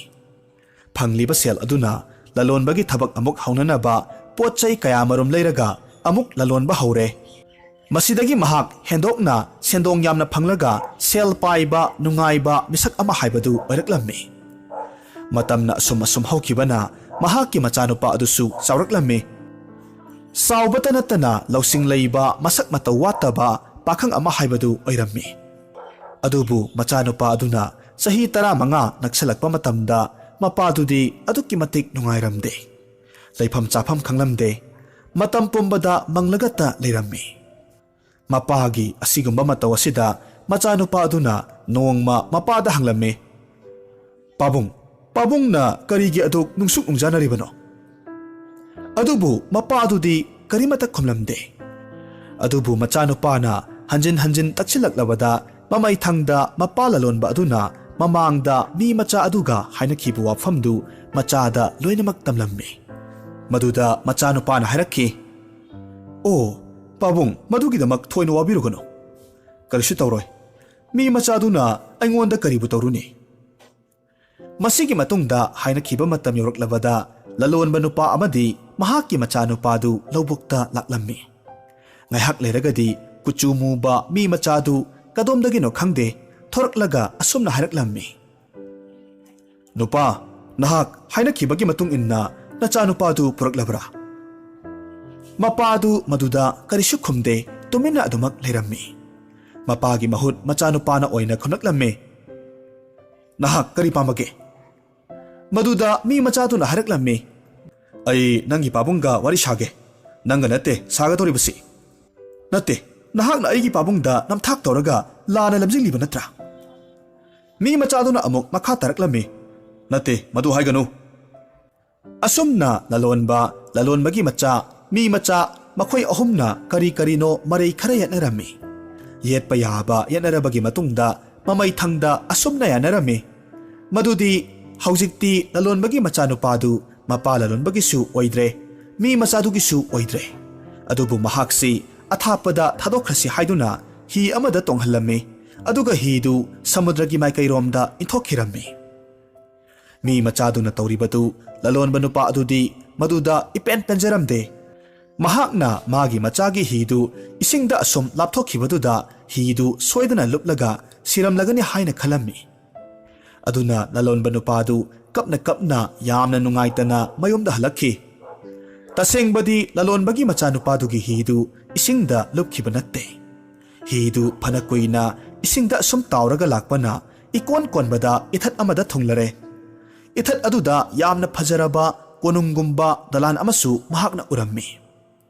ꯐꯪꯂꯤꯕ ꯁꯦꯜ ꯑꯗꯨꯅ ꯂꯂꯣꯟꯕꯒꯤ ꯊꯕꯛ ꯑꯃꯨꯛ ꯍꯧꯅꯅꯕ ꯄꯣꯠ ꯆꯩ ꯀꯌꯥꯃꯔꯨꯝ ꯂꯩꯔꯒ ꯑꯃꯨꯛ ꯂꯂꯣꯟꯕ ꯍꯧꯔꯦ꯫ ꯃꯁꯤꯗꯒꯤ ꯃꯍꯥꯛ ꯍꯦꯟꯗꯣꯛꯅ ꯁꯦꯟꯗꯣꯡ ꯌꯥꯝꯅ ꯐꯪꯂꯒ ꯁꯦꯜ ꯄꯥꯏꯕ, ꯅꯨꯡꯉꯥꯏꯕ ꯃꯤꯁꯛ ꯑꯃ ꯍꯥꯏꯕꯗꯨ ꯑꯣꯏꯔꯛꯂꯝꯃꯤ꯫ ꯃꯇꯝꯅ ꯑꯁꯨꯝ ꯑꯁꯨꯝ ꯍꯧꯈꯤꯕꯅ ꯃꯍꯥꯛꯀꯤ ꯃꯆꯥꯅꯨꯄꯥ ꯑꯗꯨꯁꯨ ꯆꯥꯎꯔꯛꯂꯝꯃꯤ꯫ ꯆꯥꯎꯕꯇ ꯅꯠꯇꯅ ꯂꯧꯁꯤꯡ ꯂꯩꯕ, ꯃꯁꯛ ꯃꯇꯧ ꯋꯥꯠꯇꯕ ꯄꯥꯈꯪ ꯑꯃ ꯍꯥꯏꯕꯗꯨ ꯑꯣꯏꯔꯝꯃꯤ꯫ ꯑꯗꯨꯕꯨ ꯃꯆꯥꯅꯨꯄꯥ ꯑꯗꯨꯅ ꯆꯍꯤ ꯇꯔꯥꯃꯉꯥ ꯅꯛꯁꯜꯂꯛꯄ ꯃꯇꯝꯗ ꯃꯄꯥꯗꯨꯗꯤ ꯑꯗꯨꯛꯀꯤ ꯃꯇꯤꯛ ꯅꯨꯡꯉꯥꯏꯔꯝꯗꯦ꯫ ꯂꯩꯐꯝ ꯆꯥꯐꯝ ꯈꯪꯂꯝꯗꯦ꯫ ꯃꯇꯝ ꯄꯨꯝꯕꯗ ꯃꯪꯂꯒꯇ ꯂꯩꯔꯝꯃꯤ꯫ ꯃꯄꯥꯒꯤ ꯑꯁꯤꯒꯨꯝꯕ ꯃꯇꯧ ꯑꯁꯤꯗ ꯃꯆꯥꯅꯨꯄꯥ ꯑꯗꯨꯅ ꯅꯣꯡꯃ ꯃꯄꯥꯗ ꯍꯪꯂꯝꯃꯤ, "ꯄꯥꯕꯨꯡ, ꯄꯥꯕꯨꯡꯅ ꯀꯔꯤꯒꯤ ꯑꯗꯨꯛ ꯅꯨꯡꯁꯨꯛ ꯅꯨꯡꯖꯥꯅꯔꯤꯕꯅꯣ?" ꯑꯗꯨꯕꯨ ꯃꯄꯥ ꯑꯗꯨꯗꯤ ꯀꯔꯤꯃꯠꯇ ꯈꯨꯝꯂꯝꯗꯦ꯫ ꯑꯗꯨꯕꯨ ꯃꯆꯥꯅꯨꯄꯥꯅ ꯍꯟꯖꯤꯟ ꯍꯟꯖꯤꯟ ꯇꯛꯁꯤꯜꯂꯛꯂꯕꯗ ꯃꯃꯩꯊꯪꯗ ꯃꯄꯥ ꯂꯂꯣꯟꯕ ꯑꯗꯨꯅ ꯃꯃꯥꯡꯗ ꯃꯤ ꯃꯆꯥ ꯑꯗꯨꯒ ꯍꯥꯏꯅꯈꯤꯕ ꯋꯥꯐꯝꯗꯨ ꯃꯆꯥꯗ ꯂꯣꯏꯅꯃꯛ ꯇꯝꯂꯝꯃꯤ꯫ ꯃꯗꯨꯗ ꯃꯆꯥꯅꯨꯄꯥꯅ ꯍꯥꯏꯔꯛꯈꯤ, "ꯑꯣ, ꯄꯥꯕꯨꯡ, ꯃꯗꯨꯒꯤꯗꯃꯛ ꯊꯣꯏꯅ ꯋꯥꯕꯤꯔꯨꯒꯅꯨ꯫ ꯀꯔꯤꯁꯨ ꯇꯧꯔꯣꯏ꯫ ꯃꯤ ꯃꯆꯥꯗꯨꯅ ꯑꯩꯉꯣꯟꯗ ꯀꯔꯤꯕꯨ ꯇꯧꯔꯨꯅꯤ?" ꯃꯁꯤꯒꯤ ꯃꯇꯨꯡꯗ ꯍꯥꯏꯅꯈꯤꯕ ꯃꯇꯝ ꯌꯧꯔꯛꯂꯕꯗ ꯂꯂꯣꯟꯕ ꯅꯨꯄꯥ ꯑꯃꯗꯤ ꯃꯍꯥꯛꯀꯤ ꯃꯆꯥꯅꯨꯄꯥꯗꯨ ꯂꯧꯕꯨꯛꯇ ꯂꯥꯛꯂꯝꯃꯤ꯫ ꯉꯥꯏꯍꯥꯛ ꯂꯩꯔꯒꯗꯤ ꯀꯨꯆꯨ ꯃꯨꯕ ꯃꯤ ꯃꯆꯥꯗꯨ ꯀꯗꯣꯝꯗꯒꯤꯅꯣ ꯈꯪꯗꯦ ꯊꯣꯔꯛꯂꯒ ꯑꯁꯨꯝꯅ ꯍꯥꯏꯔꯛꯂꯝꯃꯤ, "ꯅꯨꯄꯥ, ꯅꯍꯥꯛ ꯍꯥꯏꯅꯈꯤꯕꯒꯤ ꯃꯇꯨꯡ ꯏꯟꯅ ꯅꯆꯥꯅꯨꯄꯥꯗꯨ ꯄꯨꯔꯛꯂꯕ꯭ꯔꯥ?" ꯃꯄꯥꯗꯨ ꯃꯗꯨꯗ ꯀꯔꯤꯁꯨ ꯈꯨꯝꯗꯦ, ꯇꯨꯃꯤꯟꯅ ꯑꯗꯨꯃꯛ ꯂꯩꯔꯝꯃꯤ꯫ ꯃꯄꯥꯒꯤ ꯃꯍꯨꯠ ꯃꯆꯥꯅꯨꯄꯥꯅ ꯑꯣꯏꯅ ꯈꯨꯝꯂꯛꯂꯝꯃꯤ, "ꯅꯍꯥꯛ ꯀꯔꯤ ꯄꯥꯝꯕꯒꯦ?" ꯃꯗꯨꯗ ꯃꯤ ꯃꯆꯥꯗꯨꯅ ꯍꯥꯏꯔꯛꯂꯝꯃꯤ, "ꯑꯩ ꯅꯪꯒꯤ ꯄꯥꯕꯨꯡꯒ ꯋꯥꯔꯤ ꯁꯥꯒꯦ꯫ ꯅꯪꯒ ꯅꯠꯇꯦ ꯁꯥꯒꯗꯧꯔꯤꯕꯁꯤ꯫ ꯅꯠꯇꯦ, ꯅꯍꯥꯛꯅ ꯑꯩꯒꯤ ꯄꯥꯕꯨꯡꯗ ꯅꯝꯊꯥꯛ ꯇꯧꯔꯒ ꯂꯥꯟꯅ ꯂꯝꯖꯤꯡꯂꯤꯕ ꯅꯠꯇ꯭ꯔꯥ?" ꯃꯤ ꯃꯆꯥꯗꯨꯅ ꯑꯃꯨꯛ ꯃꯈꯥ ꯇꯥꯔꯛꯂꯝꯃꯤ, "ꯅꯠꯇꯦ, ꯃꯗꯨ ꯍꯥꯏꯒꯅꯨ꯫" ꯑꯁꯨꯝꯅ ꯂꯂꯣꯟꯕ, ꯂꯂꯣꯟꯕꯒꯤ ꯃꯆꯥ, ꯃꯤ ꯃꯆꯥ, ꯃꯈꯣꯏ ꯑꯍꯨꯝꯅ ꯀꯔꯤ ꯀꯔꯤꯅꯣ ꯃꯔꯩ ꯈꯔ ꯌꯦꯠꯅꯔꯝꯃꯤ꯫ ꯌꯦꯠꯄ ꯌꯥꯕ ꯌꯦꯠꯅꯔꯕꯒꯤ ꯃꯇꯨꯡꯗ ꯃꯃꯩꯊꯪꯗ ꯑꯁꯨꯝꯅ ꯌꯥꯅꯔꯝꯃꯤ, ꯃꯗꯨꯗꯤ ꯍꯧꯖꯤꯛꯇꯤ ꯂꯂꯣꯟꯕꯒꯤ ꯃꯆꯥꯅꯨꯄꯥꯗꯨ ꯃꯄꯥ ꯂꯂꯣꯟꯕꯒꯤꯁꯨ ꯑꯣꯏꯗ꯭ꯔꯦ, ꯃꯤ ꯃꯆꯥꯗꯨꯒꯤꯁꯨ ꯑꯣꯏꯗ꯭ꯔꯦ꯫ ꯑꯗꯨꯕꯨ ꯃꯍꯥꯛꯁꯤ ꯑꯊꯥꯞꯄꯗ ꯊꯥꯗꯣꯛꯈ꯭ꯔꯁꯤ ꯍꯥꯏꯗꯨꯅ ꯍꯤ ꯑꯃꯗ ꯇꯣꯡꯍꯜꯂꯝꯃꯤ꯫ ꯑꯗꯨꯒ ꯍꯤꯗꯨ ꯁꯃꯨꯗ꯭ꯔꯒꯤ ꯃꯥꯏꯀꯩꯔꯣꯝꯗ ꯏꯟꯊꯣꯛꯈꯤꯔꯝꯃꯤ꯫ ꯃꯤ ꯃꯆꯥꯗꯨꯅ ꯇꯧꯔꯤꯕꯗꯨ ꯂꯂꯣꯟꯕ ꯅꯨꯄꯥ ꯑꯗꯨꯗꯤ ꯃꯗꯨꯗ ꯏꯄꯦꯟ ꯄꯦꯟꯖꯔꯝꯗꯦ꯫ ꯃꯍꯥꯛꯅ ꯃꯥꯒꯤ ꯃꯆꯥꯒꯤ ꯍꯤꯗꯨ ꯏꯁꯤꯡꯗ ꯑꯁꯨꯝ ꯂꯥꯞꯊꯣꯛꯈꯤꯕꯗꯨꯗ ꯍꯤꯗꯨ ꯁꯣꯏꯗꯅ ꯂꯨꯞꯂꯒ ꯁꯤꯔꯝꯂꯒꯅꯤ ꯍꯥꯏꯅ ꯈꯜꯂꯝꯃꯤ꯫ ꯑꯗꯨꯅ ꯂꯂꯣꯟꯕ ꯅꯨꯄꯥꯗꯨ ꯀꯞꯅ ꯀꯞꯅ ꯌꯥꯝꯅ ꯅꯨꯡꯉꯥꯏꯇꯅ ꯃꯌꯨꯝꯗ ꯍꯜꯂꯛꯈꯤ꯫ ꯇꯁꯦꯡꯕꯗꯤ ꯂꯂꯣꯟꯕꯒꯤ ꯃꯆꯥꯅꯨꯄꯥꯗꯨꯒꯤ ꯍꯤꯗꯨ ꯏꯁꯤꯡꯗ ꯂꯨꯞꯈꯤꯕ ꯅꯠꯇꯦ꯫ ꯍꯤꯗꯨ ꯐꯅ ꯀꯨꯏꯅ ꯏꯁꯤꯡꯗ ꯑꯁꯨꯝ ꯇꯥꯎꯔꯒ ꯂꯥꯛꯄꯅ ꯏꯀꯣꯟ ꯀꯣꯟꯕꯗ ꯏꯊꯠ ꯑꯃꯗ ꯊꯨꯡꯂꯔꯦ꯫ ꯏꯊꯠ ꯑꯗꯨꯗ ꯌꯥꯝꯅ ꯐꯖꯔꯕ ꯀꯣꯅꯨꯡꯒꯨꯝꯕ ꯗꯂꯥꯟ ꯑꯃꯁꯨ ꯃꯍꯥꯛꯅ ꯎꯔꯝꯃꯤ꯫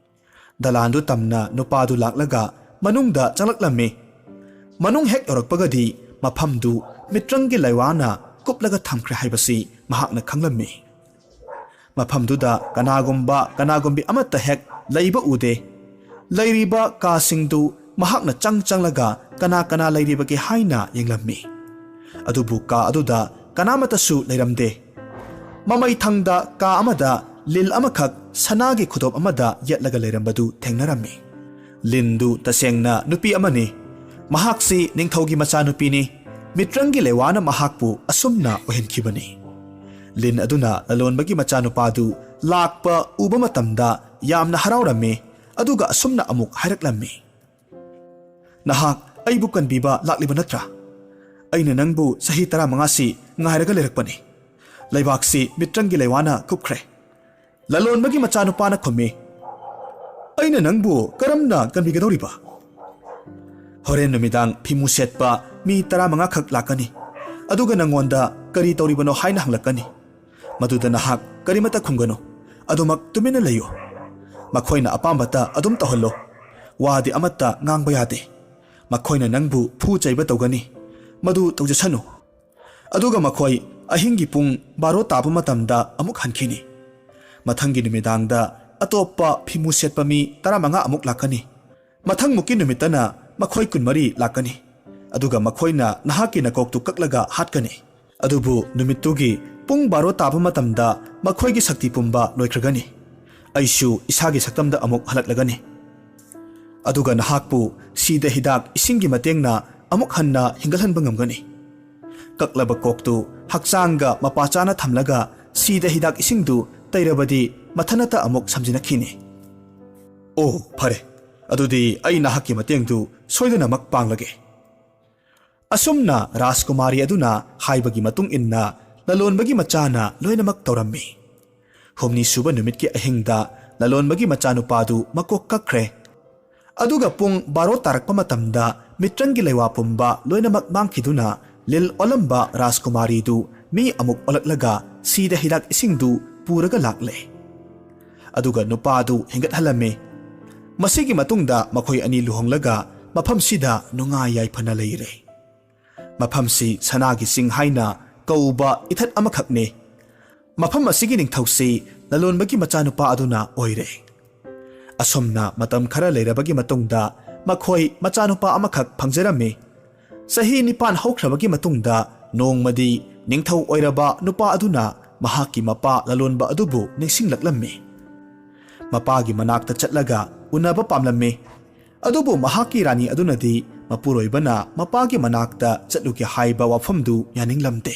ꯗꯂꯥꯟꯗꯨ ꯇꯝꯅ ꯅꯨꯄꯥꯗꯨ ꯂꯥꯛꯂꯒ ꯃꯅꯨꯡꯗ ꯆꯪꯂꯛꯂꯝꯃꯤ꯫ ꯃꯅꯨꯡ ꯍꯦꯛ ꯌꯧꯔꯛꯄꯒꯗꯤ ꯃꯐꯝꯗꯨ ꯃꯤꯇ꯭ꯔꯪꯒꯤ ꯂꯩꯋꯥꯅ ꯀꯨꯞꯂꯒ ꯊꯝꯈ꯭ꯔꯦ ꯍꯥꯏꯕꯁꯤ ꯃꯍꯥꯛꯅ ꯈꯪꯂꯝꯃꯤ꯫ ꯃꯐꯝꯗꯨꯗ ꯀꯅꯥꯒꯨꯝꯕ ꯀꯅꯥꯒꯨꯝꯕꯤ ꯑꯃꯠꯇ ꯍꯦꯛ ꯂꯩꯕ ꯎꯗꯦ꯫ ꯂꯩꯔꯤꯕ ꯀꯥꯁꯤꯡꯗꯨ ꯃꯍꯥꯛꯅ ꯆꯪ ꯆꯪꯂꯒ ꯀꯅꯥ ꯀꯅꯥ ꯂꯩꯔꯤꯕꯒꯦ ꯍꯥꯏꯅ ꯌꯦꯡꯂꯝꯃꯤ꯫ ꯑꯗꯨꯕꯨ ꯀꯥ ꯑꯗꯨꯗ ꯀꯅꯥꯃꯠꯇꯁꯨ ꯂꯩꯔꯝꯗꯦ꯫ ꯃꯃꯩ ꯊꯪꯗ ꯀꯥ ꯑꯃꯗ ꯂꯤꯟ ꯑꯃꯈꯛ ꯁꯅꯥꯒꯤ ꯈꯨꯗꯣꯞ ꯑꯃꯗ ꯌꯦꯠꯂꯒ ꯂꯩꯔꯝꯕꯗꯨ ꯊꯦꯡꯅꯔꯝꯃꯤ꯫ ꯂꯤꯟꯗꯨ ꯇꯁꯦꯡꯅ ꯅꯨꯄꯤ ꯑꯃꯅꯤ꯫ ꯃꯍꯥꯛꯁꯤ ꯅꯤꯡꯊꯧꯒꯤ ꯃꯆꯥꯅꯨꯄꯤꯅꯤ꯫ ꯃꯤꯇ꯭ꯔꯪꯒꯤ ꯂꯩꯋꯥꯅ ꯃꯍꯥꯛꯄꯨ ꯑꯁꯨꯝꯅ ꯑꯣꯏꯍꯟꯈꯤꯕꯅꯤ꯫ ꯂꯤꯟ ꯑꯗꯨꯅ ꯂꯂꯣꯟꯕꯒꯤ ꯃꯆꯥꯅꯨꯄꯥꯗꯨ ꯂꯥꯛꯄ ꯎꯕ ꯃꯇꯝꯗ ꯌꯥꯝꯅ ꯍꯔꯥꯎꯔꯝꯃꯤ, ꯑꯗꯨꯒ ꯑꯁꯨꯝꯅ ꯑꯃꯨꯛ ꯍꯥꯏꯔꯛꯂꯝꯃꯤ, "ꯅꯍꯥꯛ ꯑꯩꯕꯨ ꯀꯟꯕꯤꯕ ꯂꯥꯛꯂꯤꯕ ꯅꯠꯇ꯭ꯔꯥ? ꯑꯩꯅ ꯅꯪꯕꯨ ꯆꯍꯤ ꯇꯔꯥꯃꯉꯥꯁꯤ ꯉꯥꯏꯔꯒ ꯂꯩꯔꯛꯄꯅꯤ꯫ ꯂꯩꯕꯥꯛꯁꯤ ꯃꯤꯇ꯭ꯔꯪꯒꯤ ꯂꯩꯋꯥꯅ ꯀꯨꯞꯈ꯭ꯔꯦ꯫ ꯂꯂꯣꯟꯕꯒꯤ ꯃꯆꯥꯅꯨꯄꯥꯅ ꯈꯨꯝꯃꯤ, "ꯑꯩꯅ ꯅꯪꯕꯨ ꯀꯔꯝꯅ ꯀꯟꯕꯤꯒꯗꯧꯔꯤꯕ? ꯍꯣꯔꯦꯟ ꯅꯨꯃꯤꯗꯥꯡ ꯐꯤꯃꯨ ꯁꯦꯠꯄ ꯃꯤ ꯇꯔꯥꯃꯉꯥ ꯈꯛ ꯂꯥꯛꯀꯅꯤ, ꯑꯗꯨꯒ ꯅꯪꯉꯣꯟꯗ ꯀꯔꯤ ꯇꯧꯔꯤꯕꯅꯣ ꯍꯥꯏꯅ ꯍꯪꯂꯛꯀꯅꯤ꯫ ꯃꯗꯨꯗ ꯅꯍꯥꯛ ꯀꯔꯤꯃꯠꯇ ꯈꯨꯝꯒꯅꯨ, ꯑꯗꯨꯃꯛ ꯇꯨꯃꯤꯟꯅ ꯂꯩꯌꯨ꯫ ꯃꯈꯣꯏꯅ ꯑꯄꯥꯝꯕꯇ ꯑꯗꯨꯝ ꯇꯧꯍꯜꯂꯣ꯫ ꯋꯥꯗꯤ ꯑꯃꯠꯇ ꯉꯥꯡꯕ ꯌꯥꯗꯦ꯫ ꯃꯈꯣꯏꯅ ꯅꯪꯕꯨ ꯐꯨ ꯆꯩꯕ ꯇꯧꯒꯅꯤ꯫ ꯃꯗꯨ ꯇꯧꯖꯁꯅꯨ꯫" ꯑꯗꯨꯒ ꯃꯈꯣꯏ ꯑꯍꯤꯡꯒꯤ ꯄꯨꯡ ꯕꯥꯔꯣ ꯇꯥꯕ ꯃꯇꯝꯗ ꯑꯃꯨꯛ ꯍꯟꯈꯤꯅꯤ꯫ ꯃꯊꯪꯒꯤ ꯅꯨꯃꯤꯗꯥꯡꯗ ꯑꯇꯣꯞꯄ ꯐꯤꯃꯨ ꯁꯦꯠꯄ ꯃꯤ ꯇꯔꯥꯃꯉꯥ ꯑꯃꯨꯛ ꯂꯥꯛꯀꯅꯤ꯫ ꯃꯊꯪꯃꯨꯛꯀꯤ ꯅꯨꯃꯤꯠꯇꯅ ꯃꯈꯣꯏ ꯀꯨꯟꯃꯔꯤ ꯂꯥꯛꯀꯅꯤ꯫ ꯑꯗꯨꯒ ꯃꯈꯣꯏꯅ ꯅꯍꯥꯛꯀꯤ ꯅꯀꯣꯛꯇꯨ ꯀꯛꯂꯒ ꯍꯥꯠꯀꯅꯤ꯫ ꯑꯗꯨꯕꯨ ꯅꯨꯃꯤꯠꯇꯨꯒꯤ ꯄꯨꯡ ꯕꯥꯔꯣ ꯇꯥꯕ ꯃꯇꯝꯗ ꯃꯈꯣꯏꯒꯤ ꯁꯛꯇꯤ ꯄꯨꯝꯕ ꯂꯣꯏꯈ꯭ꯔꯒꯅꯤ꯫ ꯑꯩꯁꯨ ꯏꯁꯥꯒꯤ ꯁꯛꯇꯝꯗ ꯑꯃꯨꯛ ꯍꯜꯂꯛꯂꯒꯅꯤ꯫ ꯑꯗꯨꯒ ꯅꯍꯥꯛꯄꯨ ꯁꯤꯗ ꯍꯤꯗꯥꯛ ꯏꯁꯤꯡꯒꯤ ꯃꯇꯦꯡꯅ ꯑꯃꯨꯛ ꯍꯟꯅ ꯍꯤꯡꯒꯠꯍꯟꯕ ꯉꯝꯒꯅꯤ꯫ ꯀꯛꯂꯕ ꯀꯣꯛꯇꯨ ꯍꯛꯆꯥꯡꯒ ꯃꯄꯥ ꯆꯥꯅ ꯊꯝꯂꯒ ꯁꯤꯗ ꯍꯤꯗꯥꯛ ꯏꯁꯤꯡꯗꯨ ꯇꯩꯔꯕꯗꯤ ꯃꯊꯟꯇ ꯑꯃꯨꯛ ꯁꯝꯖꯤꯟꯅꯈꯤꯅꯤ꯫ ꯑꯣ, ꯐꯔꯦ꯫ ꯑꯗꯨꯗꯤ ꯑꯩ ꯅꯍꯥꯛꯀꯤ ꯃꯇꯦꯡꯗꯨ ꯁꯣꯏꯗꯅꯃꯛ ꯄꯥꯡꯂꯒꯦ꯫ ꯑꯁꯨꯝꯅ ꯔꯥꯖꯀꯨꯃꯥꯔꯤ ꯑꯗꯨꯅ ꯍꯥꯏꯕꯒꯤ ꯃꯇꯨꯡ ꯏꯟꯅ ꯂꯂꯣꯟꯕꯒꯤ ꯃꯆꯥꯅ ꯂꯣꯏꯅꯃꯛ ꯇꯧꯔꯝꯃꯤ꯫ ꯍꯨꯝꯅꯤ ꯁꯨꯕ ꯅꯨꯃꯤꯠꯀꯤ ꯑꯍꯤꯡꯗ ꯂꯂꯣꯟꯕꯒꯤ ꯃꯆꯥꯅꯨꯄꯥꯗꯨ ꯃꯀꯣꯛ ꯀꯛꯈ꯭ꯔꯦ꯫ ꯑꯗꯨꯒ ꯄꯨꯡ ꯕꯥꯔꯣ ꯇꯥꯔꯛꯄ ꯃꯇꯝꯗ ꯃꯤꯇ꯭ꯔꯪꯒꯤ ꯂꯩꯋꯥ ꯄꯨꯝꯕ ꯂꯣꯏꯅꯃꯛ ꯃꯥꯡꯈꯤꯗꯨꯅ ꯂꯤꯜ ꯑꯣꯜꯂꯝꯕ ꯔꯥꯖꯀꯨꯃꯥꯔꯤꯗꯨ ꯃꯤ ꯑꯃꯨꯛ ꯑꯣꯜꯂꯛꯂꯒ ꯁꯤꯗ ꯍꯤꯗꯥꯛ ꯏꯁꯤꯡꯗꯨ ꯄꯨꯔꯒ ꯂꯥꯛꯂꯦ꯫ ꯑꯗꯨꯒ ꯅꯨꯄꯥꯗꯨ ꯍꯦꯟꯒꯠꯍꯜꯂꯝꯃꯤ꯫ ꯃꯁꯤꯒꯤ ꯃꯇꯨꯡꯗ ꯃꯈꯣꯏ ꯑꯅꯤ ꯂꯨꯍꯣꯡꯂꯒ ꯃꯐꯝꯁꯤꯗ ꯅꯨꯡꯉꯥꯏ ꯌꯥꯏꯐꯅ ꯂꯩꯔꯦ꯫ ꯃꯐꯝꯁꯤ ꯁꯅꯥꯒꯤ ꯆꯤꯡ ꯍꯥꯏꯅ ꯀꯧꯕ ꯏꯊꯠ ꯑꯃꯈꯛꯅꯤ꯫ ꯃꯐꯝ ꯑꯁꯤꯒꯤ ꯅꯤꯡꯊꯧꯁꯤ ꯂꯂꯣꯟꯕꯒꯤ ꯃꯆꯥꯅꯨꯄꯥ ꯑꯗꯨꯅ ꯑꯣꯏꯔꯦ꯫ ꯑꯁꯨꯝꯅ ꯃꯇꯝ ꯈꯔ ꯂꯩꯔꯕꯒꯤ ꯃꯇꯨꯡꯗ ꯃꯈꯣꯏ ꯃꯆꯥꯅꯨꯄꯥ ꯑꯃꯈꯛ ꯐꯪꯖꯔꯝꯃꯤ꯫ ꯆꯍꯤ ꯅꯤꯄꯥꯟ ꯍꯧꯈ꯭ꯔꯕꯒꯤ ꯃꯇꯨꯡꯗ ꯅꯣꯡꯃꯗꯤ ꯅꯤꯡꯊꯧ ꯑꯣꯏꯔꯕ ꯅꯨꯄꯥ ꯑꯗꯨꯅ ꯃꯍꯥꯛꯀꯤ ꯃꯄꯥ ꯂꯂꯣꯟꯕ ꯑꯗꯨꯕꯨ ꯅꯤꯡꯁꯤꯡꯂꯛꯂꯝꯃꯤ꯫ ꯃꯄꯥꯒꯤ ꯃꯅꯥꯛꯇ ꯆꯠꯂꯒ ꯎꯅꯕ ꯄꯥꯝꯂꯝꯃꯤ꯫ ꯑꯗꯨꯕꯨ ꯃꯍꯥꯛꯀꯤ ꯔꯥꯅꯤ ꯑꯗꯨꯅꯗꯤ ꯃꯄꯨꯔꯣꯏꯕꯅ ꯃꯄꯥꯒꯤ ꯃꯅꯥꯛꯇ ꯆꯠꯂꯨꯒꯦ ꯍꯥꯏꯕ ꯋꯥꯐꯝꯗꯨ ꯌꯥꯅꯤꯡꯂꯝꯗꯦ꯫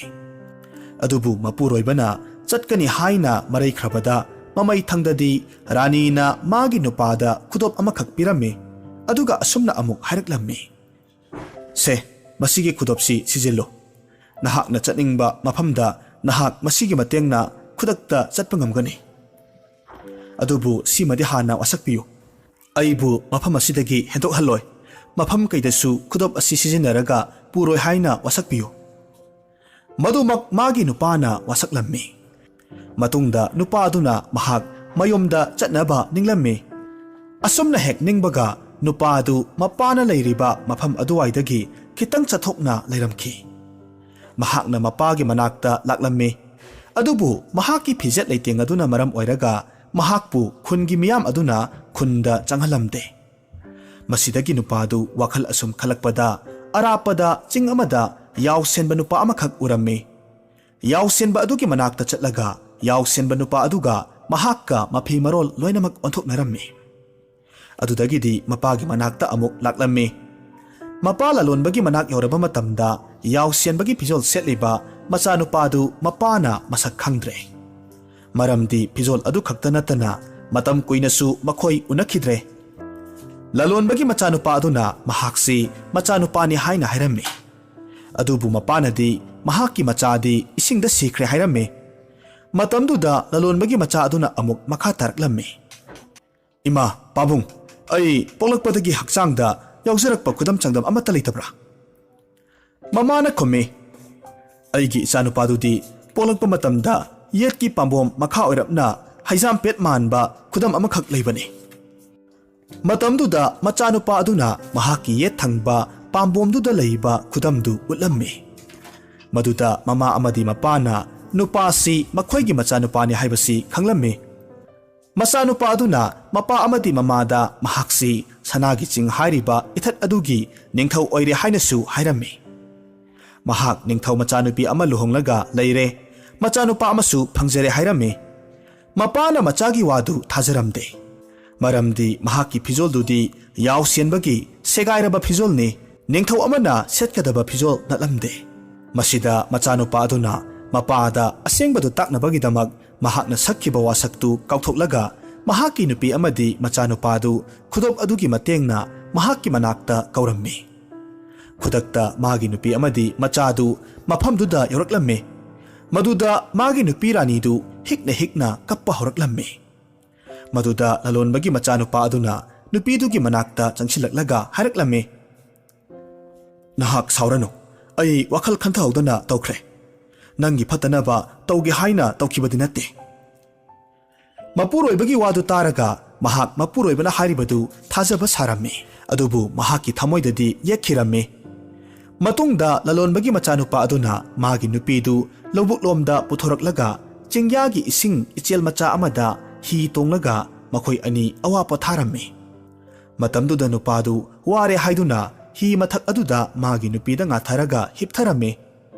ꯑꯗꯨꯕꯨ ꯃꯄꯨꯔꯣꯏꯕꯅ ꯆꯠꯀꯅꯤ ꯍꯥꯏꯅ ꯃꯔꯩꯈ꯭ꯔꯕꯗ ꯃꯃꯩ ꯊꯪꯗꯗꯤ ꯔꯥꯅꯤꯅ ꯃꯥꯒꯤ ꯅꯨꯄꯥꯗ ꯈꯨꯗꯣꯞ ꯑꯃꯈꯛ ꯄꯤꯔꯝꯃꯤ꯫ ꯑꯗꯨꯒ ꯑꯁꯨꯝꯅ ꯑꯃꯨꯛ ꯍꯥꯏꯔꯛꯂꯝꯃꯤ, "ꯁꯦ, ꯃꯁꯤꯒꯤ ꯈꯨꯗꯣꯞꯁꯤ ꯁꯤꯖꯤꯜꯂꯨ꯫ ꯅꯍꯥꯛꯅ ꯆꯠꯅꯤꯡꯕ ꯃꯐꯝꯗ ꯅꯍꯥꯛ ꯃꯁꯤꯒꯤ ꯃꯇꯦꯡꯅ ꯈꯨꯗꯛꯇ ꯆꯠꯄ ꯉꯝꯒꯅꯤ꯫" ꯑꯗꯨꯕꯨ ꯁꯤꯃꯗꯤ ꯍꯥꯟꯅ ꯋꯥꯁꯛꯄꯤꯌꯨ꯫ ꯑꯩꯕꯨ ꯃꯐꯝ ꯑꯁꯤꯗꯒꯤ ꯍꯦꯟꯗꯣꯛꯍꯜꯂꯣꯏ꯫ ꯃꯐꯝ ꯀꯩꯗꯁꯨ ꯈꯨꯗꯣꯞ ꯑꯁꯤ ꯁꯤꯖꯤꯟꯅꯔꯒ ꯄꯨꯔꯣꯏ ꯍꯥꯏꯅ ꯋꯥꯁꯛꯄꯤꯌꯨ꯫ ꯃꯗꯨꯃꯛ ꯃꯥꯒꯤ ꯅꯨꯄꯥꯅ ꯋꯥꯁꯛꯂꯝꯃꯤ꯫ ꯃꯇꯨꯡꯗ ꯅꯨꯄꯥ ꯑꯗꯨꯅ ꯃꯍꯥꯛ ꯃꯌꯨꯝꯗ ꯆꯠꯅꯕ ꯅꯤꯡꯂꯝꯃꯤ꯫ ꯑꯁꯨꯝꯅ ꯍꯦꯛ ꯅꯤꯡꯕꯒ ꯅꯨꯄꯥ ꯑꯗꯨ ꯃꯄꯥꯅ ꯂꯩꯔꯤꯕ ꯃꯐꯝ ꯑꯗꯨꯋꯥꯏꯗꯒꯤ ꯈꯤꯇꯪ ꯆꯠꯊꯣꯛꯅ ꯂꯩꯔꯝꯈꯤ꯫ ꯃꯍꯥꯛꯅ ꯃꯄꯥꯒꯤ ꯃꯅꯥꯛꯇ ꯂꯥꯛꯂꯝꯃꯤ꯫ ꯑꯗꯨꯕꯨ ꯃꯍꯥꯛꯀꯤ ꯐꯤꯖꯦꯠ ꯂꯩꯇꯦꯡ ꯑꯗꯨꯅ ꯃꯔꯝ ꯑꯣꯏꯔꯒ ꯃꯍꯥꯛꯄꯨ ꯈꯨꯟꯒꯤ ꯃꯤꯌꯥꯝ ꯑꯗꯨꯅ ꯈꯨꯟꯗ ꯆꯪꯍꯜꯂꯝꯗꯦ꯫ ꯃꯁꯤꯗꯒꯤ ꯅꯨꯄꯥꯗꯨ ꯋꯥꯈꯜ ꯑꯁꯨꯝ ꯈꯜꯂꯛꯄꯗ ꯑꯔꯥꯞꯄꯗ ꯆꯤꯡ ꯑꯃꯗ ꯌꯥꯎ ꯁꯦꯟꯕ ꯅꯨꯄꯥ ꯑꯃꯈꯛ ꯎꯔꯝꯃꯤ꯫ ꯌꯥꯎꯁꯦꯟꯕ ꯑꯗꯨꯒꯤ ꯃꯅꯥꯛꯇ ꯆꯠꯂꯒ ꯌꯥꯎꯁꯦꯟꯕ ꯅꯨꯄꯥ ꯑꯗꯨꯒ ꯃꯍꯥꯛꯀ ꯃꯐꯤ ꯃꯔꯣꯜ ꯂꯣꯏꯅꯃꯛ ꯑꯣꯟꯊꯣꯛꯅꯔꯝꯃꯤ꯫ ꯑꯗꯨꯗꯒꯤꯗꯤ ꯃꯄꯥꯒꯤ ꯃꯅꯥꯛꯇ ꯑꯃꯨꯛ ꯂꯥꯛꯂꯝꯃꯤ꯫ ꯃꯄꯥ ꯂꯂꯣꯟꯕꯒꯤ ꯃꯅꯥꯛ ꯌꯧꯔꯕ ꯃꯇꯝꯗ ꯌꯥꯎꯁꯦꯟꯕꯒꯤ ꯐꯤꯖꯣꯜ ꯁꯦꯠꯂꯤꯕ ꯃꯆꯥꯅꯨꯄꯥꯗꯨ ꯃꯄꯥꯅ ꯃꯁꯛ ꯈꯪꯗ꯭ꯔꯦ꯫ ꯃꯔꯝꯗꯤ ꯐꯤꯖꯣꯜ ꯑꯗꯨ ꯈꯛꯇ ꯅꯠꯇꯅ ꯃꯇꯝ ꯀꯨꯏꯅꯁꯨ ꯃꯈꯣꯏ ꯎꯅꯈꯤꯗ꯭ꯔꯦ꯫ ꯂꯂꯣꯟꯕꯒꯤ ꯃꯆꯥꯅꯨꯄꯥ ꯑꯗꯨꯅ ꯃꯍꯥꯛꯁꯤ ꯃꯆꯥꯅꯨꯄꯥꯅꯤ ꯍꯥꯏꯅ ꯍꯥꯏꯔꯝꯃꯤ꯫ ꯑꯗꯨꯕꯨ ꯃꯄꯥꯅꯗꯤ ꯃꯍꯥꯛꯀꯤ ꯃꯆꯥꯗꯤ ꯏꯁꯤꯡꯗ ꯁꯤꯈ꯭ꯔꯦ ꯍꯥꯏꯔꯝꯃꯤ꯫ ꯃꯇꯝꯗꯨꯗ ꯂꯂꯣꯟꯕꯒꯤ ꯃꯆꯥ ꯑꯗꯨꯅ ꯑꯃꯨꯛ ꯃꯈꯥ ꯇꯥꯔꯛꯂꯝꯃꯤ, "ꯏꯃꯥ, ꯄꯥꯕꯨꯡ, ꯑꯩ ꯄꯣꯛꯂꯛꯄꯗꯒꯤ ꯍꯛꯆꯥꯡꯗ ꯌꯥꯎꯖꯔꯛꯄ ꯈꯨꯗꯝ ꯆꯥꯡꯗꯝ ꯑꯃꯠꯇ ꯂꯩꯇꯕ꯭ꯔꯥ?" ꯃꯃꯥꯅ ꯈꯨꯝꯃꯤ, "ꯑꯩꯒꯤ ꯏꯆꯥꯅꯨꯄꯥꯗꯨꯗꯤ ꯄꯣꯛꯂꯛꯄ ꯃꯇꯝꯗ ꯌꯦꯠꯀꯤ ꯄꯥꯝꯕꯣꯝ ꯃꯈꯥ ꯑꯣꯏꯔꯞꯅ ꯍꯩꯖꯥꯝꯄꯦꯠ ꯃꯥꯟꯕ ꯈꯨꯗꯝ ꯑꯃꯈꯛ ꯂꯩꯕꯅꯤ꯫" ꯃꯇꯝꯗꯨꯗ ꯃꯆꯥꯅꯨꯄꯥ ꯑꯗꯨꯅ ꯃꯍꯥꯛꯀꯤ ꯌꯦꯠ ꯊꯪꯕ ꯄꯥꯝꯕꯣꯝꯗꯨꯗ ꯂꯩꯕ ꯈꯨꯗꯝꯗꯨ ꯎꯠꯂꯝꯃꯤ꯫ ꯃꯗꯨꯗ ꯃꯃꯥ ꯑꯃꯗꯤ ꯃꯄꯥꯅ ꯅꯨꯄꯥꯁꯤ ꯃꯈꯣꯏꯒꯤ ꯃꯆꯥꯅꯨꯄꯥꯅꯤ ꯍꯥꯏꯕꯁꯤ ꯈꯪꯂꯝꯃꯤ꯫ ꯃꯆꯥꯅꯨꯄꯥ ꯑꯗꯨꯅ ꯃꯄꯥ ꯑꯃꯗꯤ ꯃꯃꯥꯗ ꯃꯍꯥꯛꯁꯤ ꯁꯅꯥꯒꯤ ꯆꯤꯡ ꯍꯥꯏꯔꯤꯕ ꯏꯊꯠ ꯑꯗꯨꯒꯤ ꯅꯤꯡꯊꯧ ꯑꯣꯏꯔꯦ ꯍꯥꯏꯅꯁꯨ ꯍꯥꯏꯔꯝꯃꯤ꯫ ꯃꯍꯥꯛ ꯅꯤꯡꯊꯧ ꯃꯆꯥꯅꯨꯄꯤ ꯑꯃ ꯂꯨꯍꯣꯡꯂꯒ ꯂꯩꯔꯦ, ꯃꯆꯥꯅꯨꯄꯥ ꯑꯃꯁꯨ ꯐꯪꯖꯔꯦ ꯍꯥꯏꯔꯝꯃꯤ꯫ ꯃꯄꯥꯅ ꯃꯆꯥꯒꯤ ꯋꯥꯗꯨ ꯊꯥꯖꯔꯝꯗꯦ꯫ ꯃꯔꯝꯗꯤ ꯃꯍꯥꯛꯀꯤ ꯐꯤꯖꯣꯜꯗꯨꯗꯤ ꯌꯥꯎꯁꯦꯟꯕꯒꯤ ꯁꯦꯒꯥꯏꯔꯕ ꯐꯤꯖꯣꯜꯅꯤ, ꯅꯤꯡꯊꯧ ꯑꯃꯅ ꯁꯦꯠꯀꯗꯕ ꯐꯤꯖꯣꯜ ꯅꯠꯂꯝꯗꯦ꯫ ꯃꯁꯤꯗ ꯃꯆꯥꯅꯨꯄꯥ ꯑꯗꯨꯅ ꯃꯄꯥꯗ ꯑꯁꯦꯡꯕꯗꯨ ꯇꯥꯛꯅꯕꯒꯤꯗꯃꯛ ꯃꯍꯥꯛꯅ ꯁꯛꯈꯤꯕ ꯋꯥꯁꯛꯇꯨ ꯀꯥꯎꯊꯣꯛꯂꯒ ꯃꯍꯥꯛꯀꯤ ꯅꯨꯄꯤ ꯑꯃꯗꯤ ꯃꯆꯥꯅꯨꯄꯥꯗꯨ ꯈꯨꯗꯣꯞ ꯑꯗꯨꯒꯤ ꯃꯇꯦꯡꯅ ꯃꯍꯥꯛꯀꯤ ꯃꯅꯥꯛꯇ ꯀꯧꯔꯝꯃꯤ꯫ ꯈꯨꯗꯛꯇ ꯃꯥꯒꯤ ꯅꯨꯄꯤ ꯑꯃꯗꯤ ꯃꯆꯥꯗꯨ ꯃꯐꯝꯗꯨꯗ ꯌꯧꯔꯛꯂꯝꯃꯤ꯫ ꯃꯗꯨꯗ ꯃꯥꯒꯤ ꯅꯨꯄꯤ ꯔꯥꯅꯤꯗꯨ ꯍꯤꯛꯅ ꯍꯤꯛꯅ ꯀꯞꯄ ꯍꯧꯔꯛꯂꯝꯃꯤ꯫ ꯃꯗꯨꯗ ꯂꯂꯣꯟꯕꯒꯤ ꯃꯆꯥꯅꯨꯄꯥ ꯑꯗꯨꯅ ꯅꯨꯄꯤꯗꯨꯒꯤ ꯃꯅꯥꯛꯇ ꯆꯪꯁꯤꯜꯂꯛꯂꯒ ꯍꯥꯏꯔꯛꯂꯝꯃꯤ, "ꯅꯍꯥꯛ ꯁꯥꯎꯔꯅꯨ, ꯑꯩ ꯋꯥꯈꯜ ꯈꯟꯊꯍꯧꯗꯅ ꯇꯧꯈ꯭ꯔꯦ꯫ ꯅꯪꯒꯤ ꯐꯠꯇꯅꯕ ꯇꯧꯒꯦ ꯍꯥꯏꯅ ꯇꯧꯈꯤꯕꯗꯤ ꯅꯠꯇꯦ꯫" ꯃꯄꯨꯔꯣꯏꯕꯒꯤ ꯋꯥꯗꯨ ꯇꯥꯔꯒ ꯃꯍꯥꯛ ꯃꯄꯨꯔꯣꯏꯕꯅ ꯍꯥꯏꯔꯤꯕꯗꯨ ꯊꯥꯖꯕ ꯁꯥꯔꯝꯃꯤ꯫ ꯑꯗꯨꯕꯨ ꯃꯍꯥꯛꯀꯤ ꯊꯃꯣꯏꯗꯗꯤ ꯌꯦꯠꯈꯤꯔꯝꯃꯤ꯫ ꯃꯇꯨꯡꯗ ꯂꯂꯣꯟꯕꯒꯤ ꯃꯆꯥꯅꯨꯄꯥ ꯑꯗꯨꯅ ꯃꯥꯒꯤ ꯅꯨꯄꯤꯗꯨ ꯂꯧꯕꯨꯛꯂꯣꯝꯗ ꯄꯨꯊꯣꯔꯛꯂꯒ ꯆꯤꯡꯌꯥꯒꯤ ꯏꯁꯤꯡ ꯏꯆꯦꯜ ꯃꯆꯥ ꯑꯃꯗ ꯍꯤ ꯇꯣꯡꯂꯒ ꯃꯈꯣꯏ ꯑꯅꯤ ꯑꯋꯥ ꯄꯣꯊꯥꯔꯝꯃꯤ꯫ ꯃꯇꯝꯗꯨꯗ ꯅꯨꯄꯥꯗꯨ ꯋꯥꯔꯦ ꯍꯥꯏꯗꯨꯅ ꯍꯤ ꯃꯊꯛ ꯑꯗꯨꯗ ꯃꯥꯒꯤ ꯅꯨꯄꯤꯗ ꯉꯥꯊꯔꯒ ꯍꯤꯞꯊꯔꯝꯃꯤ꯫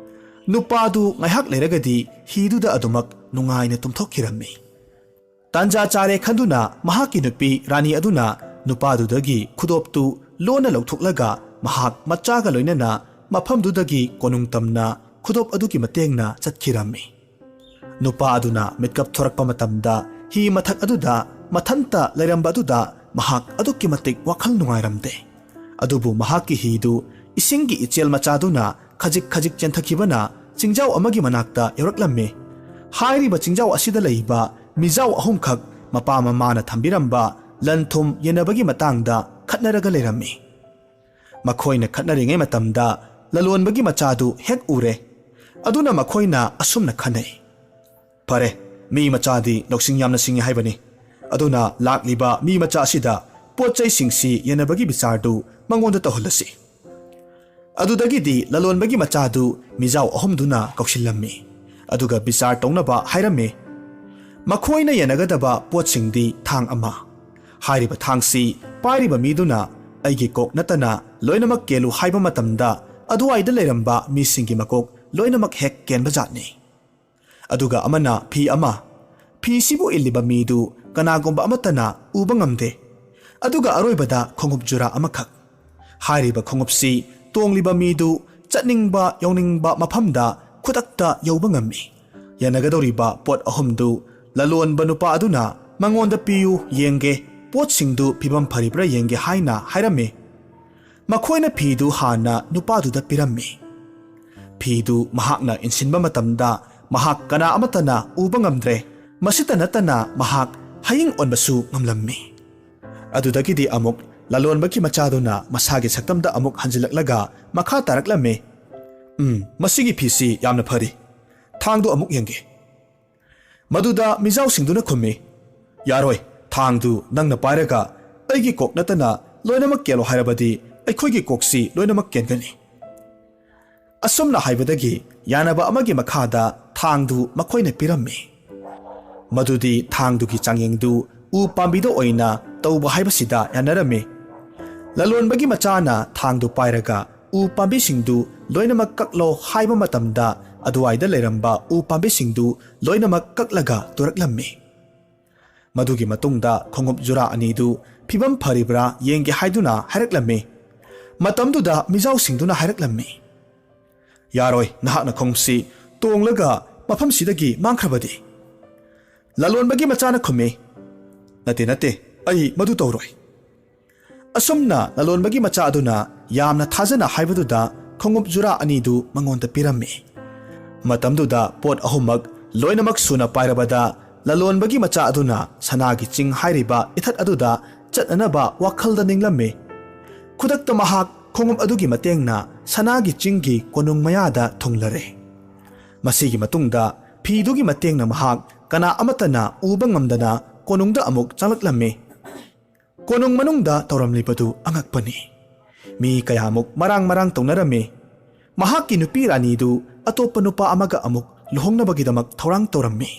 ꯅꯨꯄꯥꯗꯨ ꯉꯥꯏꯍꯥꯛ ꯂꯩꯔꯒꯗꯤ ꯍꯤꯗꯨꯗ ꯑꯗꯨꯃꯛ ꯅꯨꯡꯉꯥꯏꯅ ꯇꯨꯝꯊꯣꯛꯈꯤꯔꯝꯃꯤ꯫ ꯇꯥꯟꯖꯥ ꯆꯥꯔꯦ ꯈꯟꯗꯨꯅ ꯃꯍꯥꯛꯀꯤ ꯅꯨꯄꯤ ꯔꯥꯅꯤ ꯑꯗꯨꯅ ꯅꯨꯄꯥꯗꯨꯗꯒꯤ ꯈꯨꯗꯣꯞꯇꯨ ꯂꯣꯟꯅ ꯂꯧꯊꯣꯛꯂꯒ ꯃꯍꯥꯛ ꯃꯆꯥꯒ ꯂꯣꯏꯅꯅ ꯃꯐꯝꯗꯨꯗꯒꯤ ꯀꯣꯅꯨꯡ ꯇꯝꯅ ꯈꯨꯗꯣꯞ ꯑꯗꯨꯒꯤ ꯃꯇꯦꯡꯅ ꯆꯠꯈꯤꯔꯝꯃꯤ꯫ ꯅꯨꯄꯥ ꯑꯗꯨꯅ ꯃꯤꯠꯀꯞ ꯊꯣꯔꯛꯄ ꯃꯇꯝꯗ ꯍꯤ ꯃꯊꯛ ꯑꯗꯨꯗ ꯃꯊꯟꯇ ꯂꯩꯔꯝꯕ ꯑꯗꯨꯗ ꯃꯍꯥꯛ ꯑꯗꯨꯛꯀꯤ ꯃꯇꯤꯛ ꯋꯥꯈꯜ ꯅꯨꯡꯉꯥꯏꯔꯝꯗꯦ꯫ ꯑꯗꯨꯕꯨ ꯃꯍꯥꯛꯀꯤ ꯍꯤꯗꯨ ꯏꯁꯤꯡꯒꯤ ꯏꯆꯦꯜ ꯃꯆꯥꯗꯨꯅ ꯈꯖꯤꯛ ꯈꯖꯤꯛ ꯆꯦꯟꯊꯈꯤꯕꯅ ꯆꯤꯡꯖꯥꯎ ꯑꯃꯒꯤ ꯃꯅꯥꯛꯇ ꯌꯧꯔꯛꯂꯝꯃꯤ꯫ ꯍꯥꯏꯔꯤꯕ ꯆꯤꯡꯖꯥꯎ ꯑꯁꯤꯗ ꯂꯩꯕ ꯃꯤꯖꯥꯎ ꯑꯍꯨꯝꯈꯛ ꯃꯄꯥ ꯃꯃꯥꯅ ꯊꯝꯕꯤꯔꯝꯕ ꯂꯟ ꯊꯨꯝ ꯌꯦꯟꯅꯕꯒꯤ ꯃꯇꯥꯡꯗ ꯈꯠꯅꯔꯒ ꯂꯩꯔꯝꯃꯤ꯫ ꯃꯈꯣꯏꯅ ꯈꯠꯅꯔꯤꯉꯩ ꯃꯇꯝꯗ ꯂꯂꯣꯟꯕꯒꯤ ꯃꯆꯥꯗꯨ ꯍꯦꯛ ꯎꯔꯦ꯫ ꯑꯗꯨꯅ ꯃꯈꯣꯏꯅ ꯑꯁꯨꯝꯅ ꯈꯟꯅꯩ, "ꯐꯔꯦ, ꯃꯤ ꯃꯆꯥꯗꯤ ꯂꯧꯁꯤꯡ ꯌꯥꯝꯅ ꯁꯤꯡꯉꯤ ꯍꯥꯏꯕꯅꯤ꯫ ꯑꯗꯨꯅ ꯂꯥꯛꯂꯤꯕ ꯃꯤ ꯃꯆꯥ ꯑꯁꯤꯗ ꯄꯣꯠ ꯆꯩꯁꯤꯡꯁꯤ ꯌꯦꯟꯅꯕꯒꯤ ꯕꯤꯆꯥꯔꯗꯨ ꯃꯉꯣꯟꯗ ꯇꯧꯍꯜꯂꯁꯤ꯫" ꯑꯗꯨꯗꯒꯤꯗꯤ ꯂꯂꯣꯟꯕꯒꯤ ꯃꯆꯥꯗꯨ ꯃꯤꯖꯥꯎ ꯑꯍꯨꯝꯗꯨꯅ ꯀꯧꯁꯤꯜꯂꯝꯃꯤ꯫ ꯑꯗꯨꯒ ꯕꯤꯆꯥꯔ ꯇꯧꯅꯕ ꯍꯥꯏꯔꯝꯃꯤ꯫ ꯃꯈꯣꯏꯅ ꯌꯦꯟꯅꯒꯗꯕ ꯄꯣꯠꯁꯤꯡꯗꯤ ꯊꯥꯡ ꯑꯃ꯫ ꯍꯥꯏꯔꯤꯕ ꯊꯥꯡꯁꯤ ꯄꯥꯏꯔꯤꯕ ꯃꯤꯗꯨꯅ ꯑꯩꯒꯤ ꯀꯣꯛ ꯅꯠꯇꯅ ꯂꯣꯏꯅꯃꯛ ꯀꯦꯜꯂꯨ ꯍꯥꯏꯕ ꯃꯇꯝꯗ ꯑꯗꯨꯋꯥꯏꯗ ꯂꯩꯔꯝꯕ ꯃꯤꯁꯤꯡꯒꯤ ꯃꯀꯣꯛ ꯂꯣꯏꯅꯃꯛ ꯍꯦꯛ ꯀꯦꯟꯕ ꯖꯥꯠꯅꯤ꯫ ꯑꯗꯨꯒ ꯑꯃꯅ ꯐꯤ ꯑꯃ꯫ ꯐꯤꯁꯤꯕꯨ ꯏꯜꯂꯤꯕ ꯃꯤꯗꯨ ꯀꯅꯥꯒꯨꯝꯕ ꯑꯃꯠꯇꯅ ꯎꯕ ꯉꯝꯗꯦ꯫ ꯑꯗꯨꯒ ꯑꯔꯣꯏꯕꯗ ꯈꯣꯡꯎꯞ ꯖꯨꯔꯥ ꯑꯃꯈꯛ꯫ ꯍꯥꯏꯔꯤꯕ ꯈꯣꯡꯎꯞꯁꯤ ꯇꯣꯡꯂꯤꯕ ꯃꯤꯗꯨ ꯆꯠꯅꯤꯡꯕ ꯌꯧꯅꯤꯡꯕ ꯃꯐꯝꯗ ꯈꯨꯗꯛꯇ ꯌꯧꯕ ꯉꯝꯃꯤ꯫ ꯌꯦꯟꯅꯒꯗꯧꯔꯤꯕ ꯄꯣꯠ ꯑꯍꯨꯝꯗꯨ ꯂꯂꯣꯟꯕ ꯅꯨꯄꯥ ꯑꯗꯨꯅ ꯃꯉꯣꯟꯗ ꯄꯤꯌꯨ ꯌꯦꯡꯒꯦ, ꯄꯣꯠꯁꯤꯡꯗꯨ ꯐꯤꯕꯝ ꯐꯔꯤꯕ꯭ꯔꯥ ꯌꯦꯡꯒꯦ ꯍꯥꯏꯅ ꯍꯥꯏꯔꯝꯃꯤ꯫ ꯃꯈꯣꯏꯅ ꯐꯤꯗꯨ ꯍꯥꯟꯅ ꯅꯨꯄꯥꯗꯨꯗ ꯄꯤꯔꯝꯃꯤ꯫ ꯐꯤꯗꯨ ꯃꯍꯥꯛꯅ ꯏꯟꯁꯤꯟꯕ ꯃꯇꯝꯗ ꯃꯍꯥꯛ ꯀꯅꯥ ꯑꯃꯠꯇꯅ ꯎꯕ ꯉꯝꯗ꯭ꯔꯦ꯫ ꯃꯁꯤꯇ ꯅꯠꯇꯅ ꯃꯍꯥꯛ ꯍꯌꯤꯡ ꯑꯣꯟꯕꯁꯨ ꯉꯝꯂꯝꯃꯤ꯫ ꯑꯗꯨꯗꯒꯤꯗꯤ ꯑꯃꯨꯛ ꯂꯂꯣꯟꯕꯒꯤ ꯃꯆꯥꯗꯨꯅ ꯃꯁꯥꯒꯤ ꯁꯛꯇꯝꯗ ꯑꯃꯨꯛ ꯍꯟꯖꯤꯜꯂꯛꯂꯒ ꯃꯈꯥ ꯇꯥꯔꯛꯂꯝꯃꯤ, "ꯎꯝ, ꯃꯁꯤꯒꯤ ꯐꯤꯁꯤ ꯌꯥꯝꯅ ꯐꯔꯤ꯫ ꯊꯥꯡꯗꯨ ꯑꯃꯨꯛ ꯌꯦꯡꯒꯦ꯫" ꯃꯗꯨꯗ ꯃꯤꯖꯥꯎꯁꯤꯡꯗꯨꯅ ꯈꯨꯝꯃꯤ, "ꯌꯥꯔꯣꯏ, ꯊꯥꯡꯗꯨ ꯅꯪꯅ ꯄꯥꯏꯔꯒ ꯑꯩꯒꯤ ꯀꯣꯛ ꯅꯠꯇꯅ ꯂꯣꯏꯅꯃꯛ ꯀꯦꯜꯂꯣ ꯍꯥꯏꯔꯕꯗꯤ ꯑꯩꯈꯣꯏꯒꯤ ꯀꯣꯛꯁꯤ ꯂꯣꯏꯅꯃꯛ ꯀꯦꯟꯒꯅꯤ꯫" ꯑꯁꯨꯝꯅ ꯍꯥꯏꯕꯗꯒꯤ ꯌꯥꯅꯕ ꯑꯃꯒꯤ ꯃꯈꯥꯗ ꯊꯥꯡꯗꯨ ꯃꯈꯣꯏꯅ ꯄꯤꯔꯝꯃꯤ꯫ ꯃꯗꯨꯗꯤ ꯊꯥꯡꯗꯨꯒꯤ ꯆꯥꯡꯌꯦꯡꯗꯨ ꯎ ꯄꯥꯝꯕꯤꯗ ꯑꯣꯏꯅ ꯇꯧꯕ ꯍꯥꯏꯕꯁꯤꯗ ꯌꯥꯅꯔꯝꯃꯤ꯫ ꯂꯂꯣꯟꯕꯒꯤ ꯃꯆꯥꯅ ꯊꯥꯡꯗꯨ ꯄꯥꯏꯔꯒ ꯎ ꯄꯥꯝꯕꯤꯁꯤꯡꯗꯨ ꯂꯣꯏꯅꯃꯛ ꯀꯛꯂꯣ ꯍꯥꯏꯕ ꯃꯇꯝꯗ, ꯑꯗꯨꯋꯥꯏꯗ ꯂꯩꯔꯝꯕ ꯎ ꯄꯥꯝꯕꯤꯁꯤꯡꯗꯨ ꯂꯣꯏꯅꯃꯛ ꯀꯛꯂꯒ ꯇꯨꯔꯛꯂꯝꯃꯤ꯫ ꯃꯗꯨꯒꯤ ꯃꯇꯨꯡꯗ ꯈꯣꯡꯎꯞ ꯖꯨꯔꯥ ꯑꯅꯤꯗꯨ ꯐꯤꯕꯝ ꯐꯔꯤꯕ꯭ꯔꯥ ꯌꯦꯡꯒꯦ ꯍꯥꯏꯗꯨꯅ ꯍꯥꯏꯔꯛꯂꯝꯃꯤ꯫ ꯃꯇꯝꯗꯨꯗ ꯃꯤꯖꯥꯎꯁꯤꯡꯗꯨꯅ ꯍꯥꯏꯔꯛꯂꯝꯃꯤ, "ꯌꯥꯔꯣꯏ, ꯅꯍꯥꯛꯅ ꯈꯣꯡꯎꯞꯁꯤ ꯇꯣꯡꯂꯒ ꯃꯐꯝꯁꯤꯗꯒꯤ ꯃꯥꯡꯈ꯭ꯔꯕꯗꯤ?" ꯂꯂꯣꯟꯕꯒꯤ ꯃꯆꯥꯅ ꯈꯨꯝꯃꯤ, "ꯅꯠꯇꯦ, ꯅꯠꯇꯦ, ꯑꯩ ꯃꯗꯨ ꯇꯧꯔꯣꯏ"꯫ ꯑꯁꯨꯝꯅ ꯂꯂꯣꯟꯕꯒꯤ ꯃꯆꯥ ꯑꯗꯨꯅ ꯌꯥꯝꯅ ꯊꯥꯖꯅ ꯍꯥꯏꯕꯗꯨꯗ ꯈꯣꯡꯎꯞ ꯖꯨꯔꯥ ꯑꯅꯤꯗꯨ ꯃꯉꯣꯟꯗ ꯄꯤꯔꯝꯃꯤ꯫ ꯃꯇꯝꯗꯨꯗ ꯄꯣꯠ ꯑꯍꯨꯝꯃꯛ ꯂꯣꯏꯅꯃꯛ ꯁꯨꯅ ꯄꯥꯏꯔꯕꯗ, ꯂꯂꯣꯟꯕꯒꯤ ꯃꯆꯥ ꯑꯗꯨꯅ ꯁꯅꯥꯒꯤ ꯆꯤꯡ ꯍꯥꯏꯔꯤꯕ ꯏꯊꯠ ꯑꯗꯨꯗ ꯆꯠꯅꯅꯕ ꯋꯥꯈꯜꯗ ꯅꯤꯡꯂꯝꯃꯤ꯫ ꯈꯨꯗꯛꯇ ꯃꯍꯥꯛ ꯈꯣꯡꯎꯞ ꯑꯗꯨꯒꯤ ꯃꯇꯦꯡꯅ ꯁꯅꯥꯒꯤ ꯆꯤꯡꯒꯤ ꯀꯣꯅꯨꯡ ꯃꯌꯥꯗ ꯊꯨꯡꯂꯔꯦ꯫ ꯃꯁꯤꯒꯤ ꯃꯇꯨꯡꯗ ꯐꯤꯗꯨꯒꯤ ꯃꯇꯦꯡꯅ ꯃꯍꯥꯛ ꯀꯅꯥ ꯑꯃꯠꯇꯅ ꯎꯕ ꯉꯝꯗꯅ ꯀꯣꯅꯨꯡꯗ ꯑꯃꯨꯛ ꯆꯪꯂꯛꯂꯝꯃꯤ꯫ ꯀꯣꯅꯨꯡ ꯃꯅꯨꯡꯗ ꯇꯧꯔꯝꯂꯤꯕꯗꯨ ꯑꯉꯛꯄꯅꯤ꯫ ꯃꯤ ꯀꯌꯥꯃꯨꯛ ꯃꯔꯥꯡ ꯃꯔꯥꯡ ꯇꯧꯅꯔꯝꯃꯤ꯫ ꯃꯍꯥꯛꯀꯤ ꯅꯨꯄꯤ ꯔꯥꯅꯤꯗꯨ ꯑꯇꯣꯞꯄ ꯅꯨꯄꯥ ꯑꯃꯒ ꯑꯃꯨꯛ ꯂꯨꯍꯣꯡꯅꯕꯒꯤꯗꯃꯛ ꯊꯧꯔꯥꯡ ꯇꯧꯔꯝꯃꯤ꯫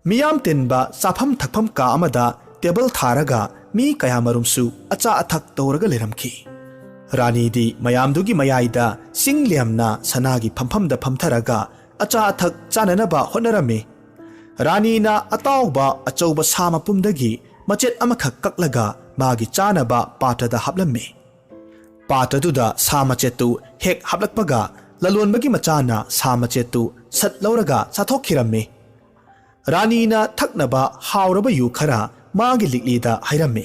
ꯃꯤꯌꯥꯝ ꯇꯤꯟꯕ ꯆꯥꯐꯝ ꯊꯛꯐꯝ ꯀꯥ ꯑꯃꯗ ꯇꯦꯕꯜ ꯊꯥꯔꯒ ꯃꯤ ꯀꯌꯥꯃꯔꯨꯝꯁꯨ ꯑꯆꯥ ꯑꯊꯛ ꯇꯧꯔꯒ ꯂꯩꯔꯝꯈꯤ꯫ ꯔꯥꯅꯤꯗꯤ ꯃꯌꯥꯝꯗꯨꯒꯤ ꯃꯌꯥꯏꯗ ꯆꯤꯡ ꯂꯦꯝꯅ ꯁꯅꯥꯒꯤ ꯐꯝꯐꯝꯗ ꯐꯝꯊꯔꯒ ꯑꯆꯥ ꯑꯊꯛ ꯆꯥꯅꯅꯕ ꯍꯣꯠꯅꯔꯝꯃꯤ꯫ ꯔꯥꯅꯤꯅ ꯑꯇꯥꯎꯕ ꯑꯆꯧꯕ ꯁꯥ ꯃꯄꯨꯝꯗꯒꯤ ꯃꯆꯦꯠ ꯑꯃꯈꯛ ꯀꯛꯂꯒ ꯃꯥꯒꯤ ꯆꯥꯅꯕ ꯄꯥꯇ꯭ꯔꯗ ꯍꯥꯞꯂꯝꯃꯤ꯫ ꯄꯥꯇ꯭ꯔꯗꯨꯗ ꯁꯥ ꯃꯆꯦꯠꯇꯨ ꯍꯦꯛ ꯍꯥꯞꯂꯛꯄꯒ, ꯂꯂꯣꯟꯕꯒꯤ ꯃꯆꯥꯅ ꯁꯥ ꯃꯆꯦꯠꯇꯨ ꯁꯠ ꯂꯧꯔꯒ ꯆꯥꯊꯣꯛꯈꯤꯔꯝꯃꯤ꯫ ꯔꯥꯅꯤꯅ ꯊꯛꯅꯕ ꯍꯥꯎꯔꯕ ꯌꯨ ꯈꯔ ꯃꯥꯒꯤ ꯂꯤꯛꯂꯤꯗ ꯍꯩꯔꯝꯃꯤ꯫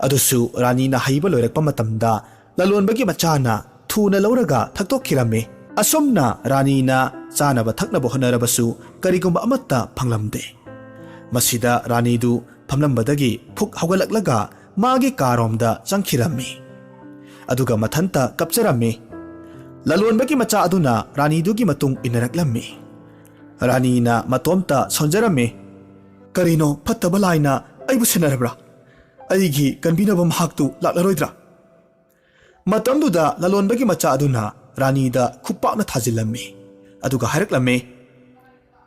ꯑꯗꯨꯁꯨ ꯔꯥꯅꯤꯅ ꯍꯩꯕ ꯂꯣꯏꯔꯛꯄ ꯃꯇꯝꯗ, ꯂꯂꯣꯟꯕꯒꯤ ꯃꯆꯥꯅ ꯊꯨꯅ ꯂꯧꯔꯒ ꯊꯛꯇꯣꯛꯈꯤꯔꯝꯃꯤ꯫ ꯑꯁꯨꯝꯅ ꯔꯥꯅꯤꯅ ꯆꯥꯅꯕ ꯊꯛꯅꯕ ꯍꯣꯠꯅꯔꯕꯁꯨ ꯀꯔꯤꯒꯨꯝꯕ ꯑꯃꯠꯇ ꯐꯪꯂꯝꯗꯦ꯫ ꯃꯁꯤꯗ ꯔꯥꯅꯤꯗꯨ ꯐꯝꯂꯝꯕꯗꯒꯤ ꯐꯨꯛ ꯍꯧꯒꯠꯂꯛꯂꯒ ꯃꯥꯒꯤ ꯀꯥꯔꯣꯝꯗ ꯆꯪꯈꯤꯔꯝꯃꯤ꯫ ꯑꯗꯨꯒ ꯃꯊꯟꯇ ꯀꯞꯆꯔꯝꯃꯤ꯫ ꯂꯂꯣꯟꯕꯒꯤ ꯃꯆꯥ ꯑꯗꯨꯅ ꯔꯥꯅꯤꯗꯨꯒꯤ ꯃꯇꯨꯡ ꯏꯟꯅꯔꯛꯂꯝꯃꯤ꯫ ꯔꯥꯅꯤꯅ ꯃꯇꯣꯝꯇ ꯁꯣꯟꯖꯔꯝꯃꯤ꯫ "ꯀꯔꯤꯅꯣ, ꯐꯠꯇꯕ ꯂꯥꯏꯅ ꯑꯩꯕꯨ ꯁꯦꯟꯅꯔꯕ꯭ꯔꯥ? ꯑꯩꯒꯤ ꯀꯟꯕꯤꯅꯕ ꯃꯍꯥꯛꯇꯨ ꯂꯥꯛꯂꯔꯣꯏꯗ꯭ꯔꯥ?" ꯃꯇꯝꯗꯨꯗ ꯂꯂꯣꯟꯕꯒꯤ ꯃꯆꯥ ꯑꯗꯨꯅ ꯔꯥꯅꯤꯗ ꯈꯨꯄꯥꯛꯅ ꯊꯥꯖꯤꯜꯂꯝꯃꯤ꯫ ꯑꯗꯨꯒ ꯍꯥꯏꯔꯛꯂꯝꯃꯤ,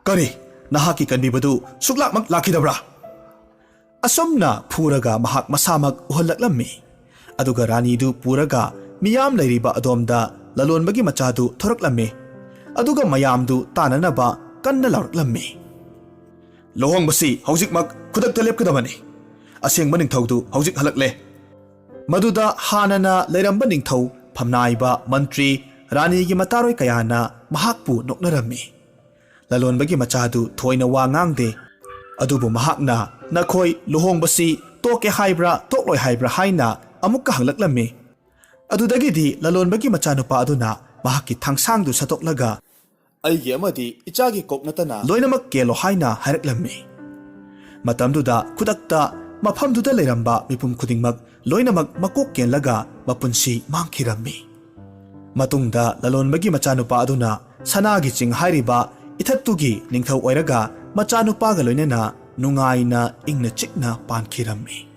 "ꯀꯔꯤ, ꯅꯍꯥꯛꯀꯤ ꯀꯟꯕꯤꯕꯗꯨ ꯁꯨꯛꯂꯥꯛꯃꯛ ꯂꯥꯛꯈꯤꯗꯕ꯭ꯔꯥ?" ꯑꯁꯨꯝꯅ ꯐꯨꯔꯒ ꯃꯍꯥꯛ ꯃꯁꯥꯃꯛ ꯎꯍꯜꯂꯛꯂꯝꯃꯤ꯫ ꯑꯗꯨꯒ ꯔꯥꯅꯤꯗꯨ ꯄꯨꯔꯒ ꯃꯤꯌꯥꯝ ꯂꯩꯔꯤꯕ ꯑꯗꯣꯝꯗ ꯂꯂꯣꯟꯕꯒꯤ ꯃꯆꯥꯗꯨ ꯊꯣꯔꯛꯂꯝꯃꯤ꯫ ꯑꯗꯨꯒ ꯃꯌꯥꯝꯗꯨ ꯇꯥꯅꯅꯕ ꯀꯟꯅ ꯂꯥꯎꯔꯛꯂꯝꯃꯤ꯫ "ꯂꯨꯍꯣꯡꯕꯁꯤ ꯍꯧꯖꯤꯛꯃꯛ ꯈꯨꯗꯛꯇ ꯂꯦꯞꯀꯗꯕꯅꯤ꯫ ꯑꯁꯦꯡꯕ ꯅꯤꯡꯊꯧꯗꯨ ꯍꯧꯖꯤꯛ ꯍꯜꯂꯛꯂꯦ꯫" ꯃꯗꯨꯗ ꯍꯥꯟꯅꯅ ꯂꯩꯔꯝꯕ ꯅꯤꯡꯊꯧ, ꯐꯝꯅꯥꯏꯕ, ꯃꯟꯇ꯭ꯔꯤ, ꯔꯥꯅꯤꯒꯤ ꯃꯇꯥꯔꯣꯏ ꯀꯌꯥꯅ ꯃꯍꯥꯛꯄꯨ ꯅꯣꯛꯅꯔꯝꯃꯤ꯫ ꯂꯂꯣꯟꯕꯒꯤ ꯃꯆꯥꯗꯨ ꯊꯣꯏꯅ ꯋꯥ ꯉꯥꯡꯗꯦ꯫ ꯑꯗꯨꯕꯨ ꯃꯍꯥꯛꯅ, "ꯅꯈꯣꯏ ꯂꯨꯍꯣꯡꯕꯁꯤ ꯇꯣꯛꯀꯦ ꯍꯥꯏꯕ꯭ꯔꯥ, ꯇꯣꯛꯂꯣꯏ ꯍꯥꯏꯕ꯭ꯔꯥ?" ꯍꯥꯏꯅ ꯑꯃꯨꯛꯀ ꯍꯪꯂꯛꯂꯝꯃꯤ꯫ ꯑꯗꯨꯗꯒꯤꯗꯤ ꯂꯂꯣꯟꯕꯒꯤ ꯃꯆꯥꯅꯨꯄꯥ ꯑꯗꯨꯅ ꯃꯍꯥꯛꯀꯤ ꯊꯥꯡꯁꯥꯡꯗꯨ ꯁꯠꯇꯣꯛꯂꯒ, "ꯑꯩꯒꯤ ꯑꯃꯗꯤ ꯏꯆꯥꯒꯤ ꯀꯣꯛ ꯅꯠꯇꯅ ꯂꯣꯏꯅꯃꯛ ꯀꯦꯜꯂꯣ" ꯍꯥꯏꯅ ꯍꯥꯏꯔꯛꯂꯝꯃꯤ꯫ ꯃꯇꯝꯗꯨꯗ ꯈꯨꯗꯛꯇ ꯃꯐꯝꯗꯨꯗ ꯂꯩꯔꯝꯕ ꯃꯤꯄꯨꯝ ꯈꯨꯗꯤꯡꯃꯛ ꯂꯣꯏꯅꯃꯛ ꯃꯀꯣꯛ ꯀꯦꯜꯂꯒ ꯃꯄꯨꯟꯁꯤ ꯃꯥꯡꯈꯤꯔꯝꯃꯤ꯫ ꯃꯇꯨꯡꯗ ꯂꯂꯣꯟꯕꯒꯤ ꯃꯆꯥꯅꯨꯄꯥ ꯑꯗꯨꯅ ꯁꯅꯥꯒꯤ ꯆꯤꯡ ꯍꯥꯏꯔꯤꯕ ꯏꯊꯠꯇꯨꯒꯤ ꯅꯤꯡꯊꯧ ꯑꯣꯏꯔꯒ ꯃꯆꯥꯅꯨꯄꯥꯒ ꯂꯣꯏꯅꯅ ꯅꯨꯡꯉꯥꯏꯅ ꯏꯪꯅ ꯆꯤꯛꯅ ꯄꯥꯟꯈꯤꯔꯝꯃꯤ꯫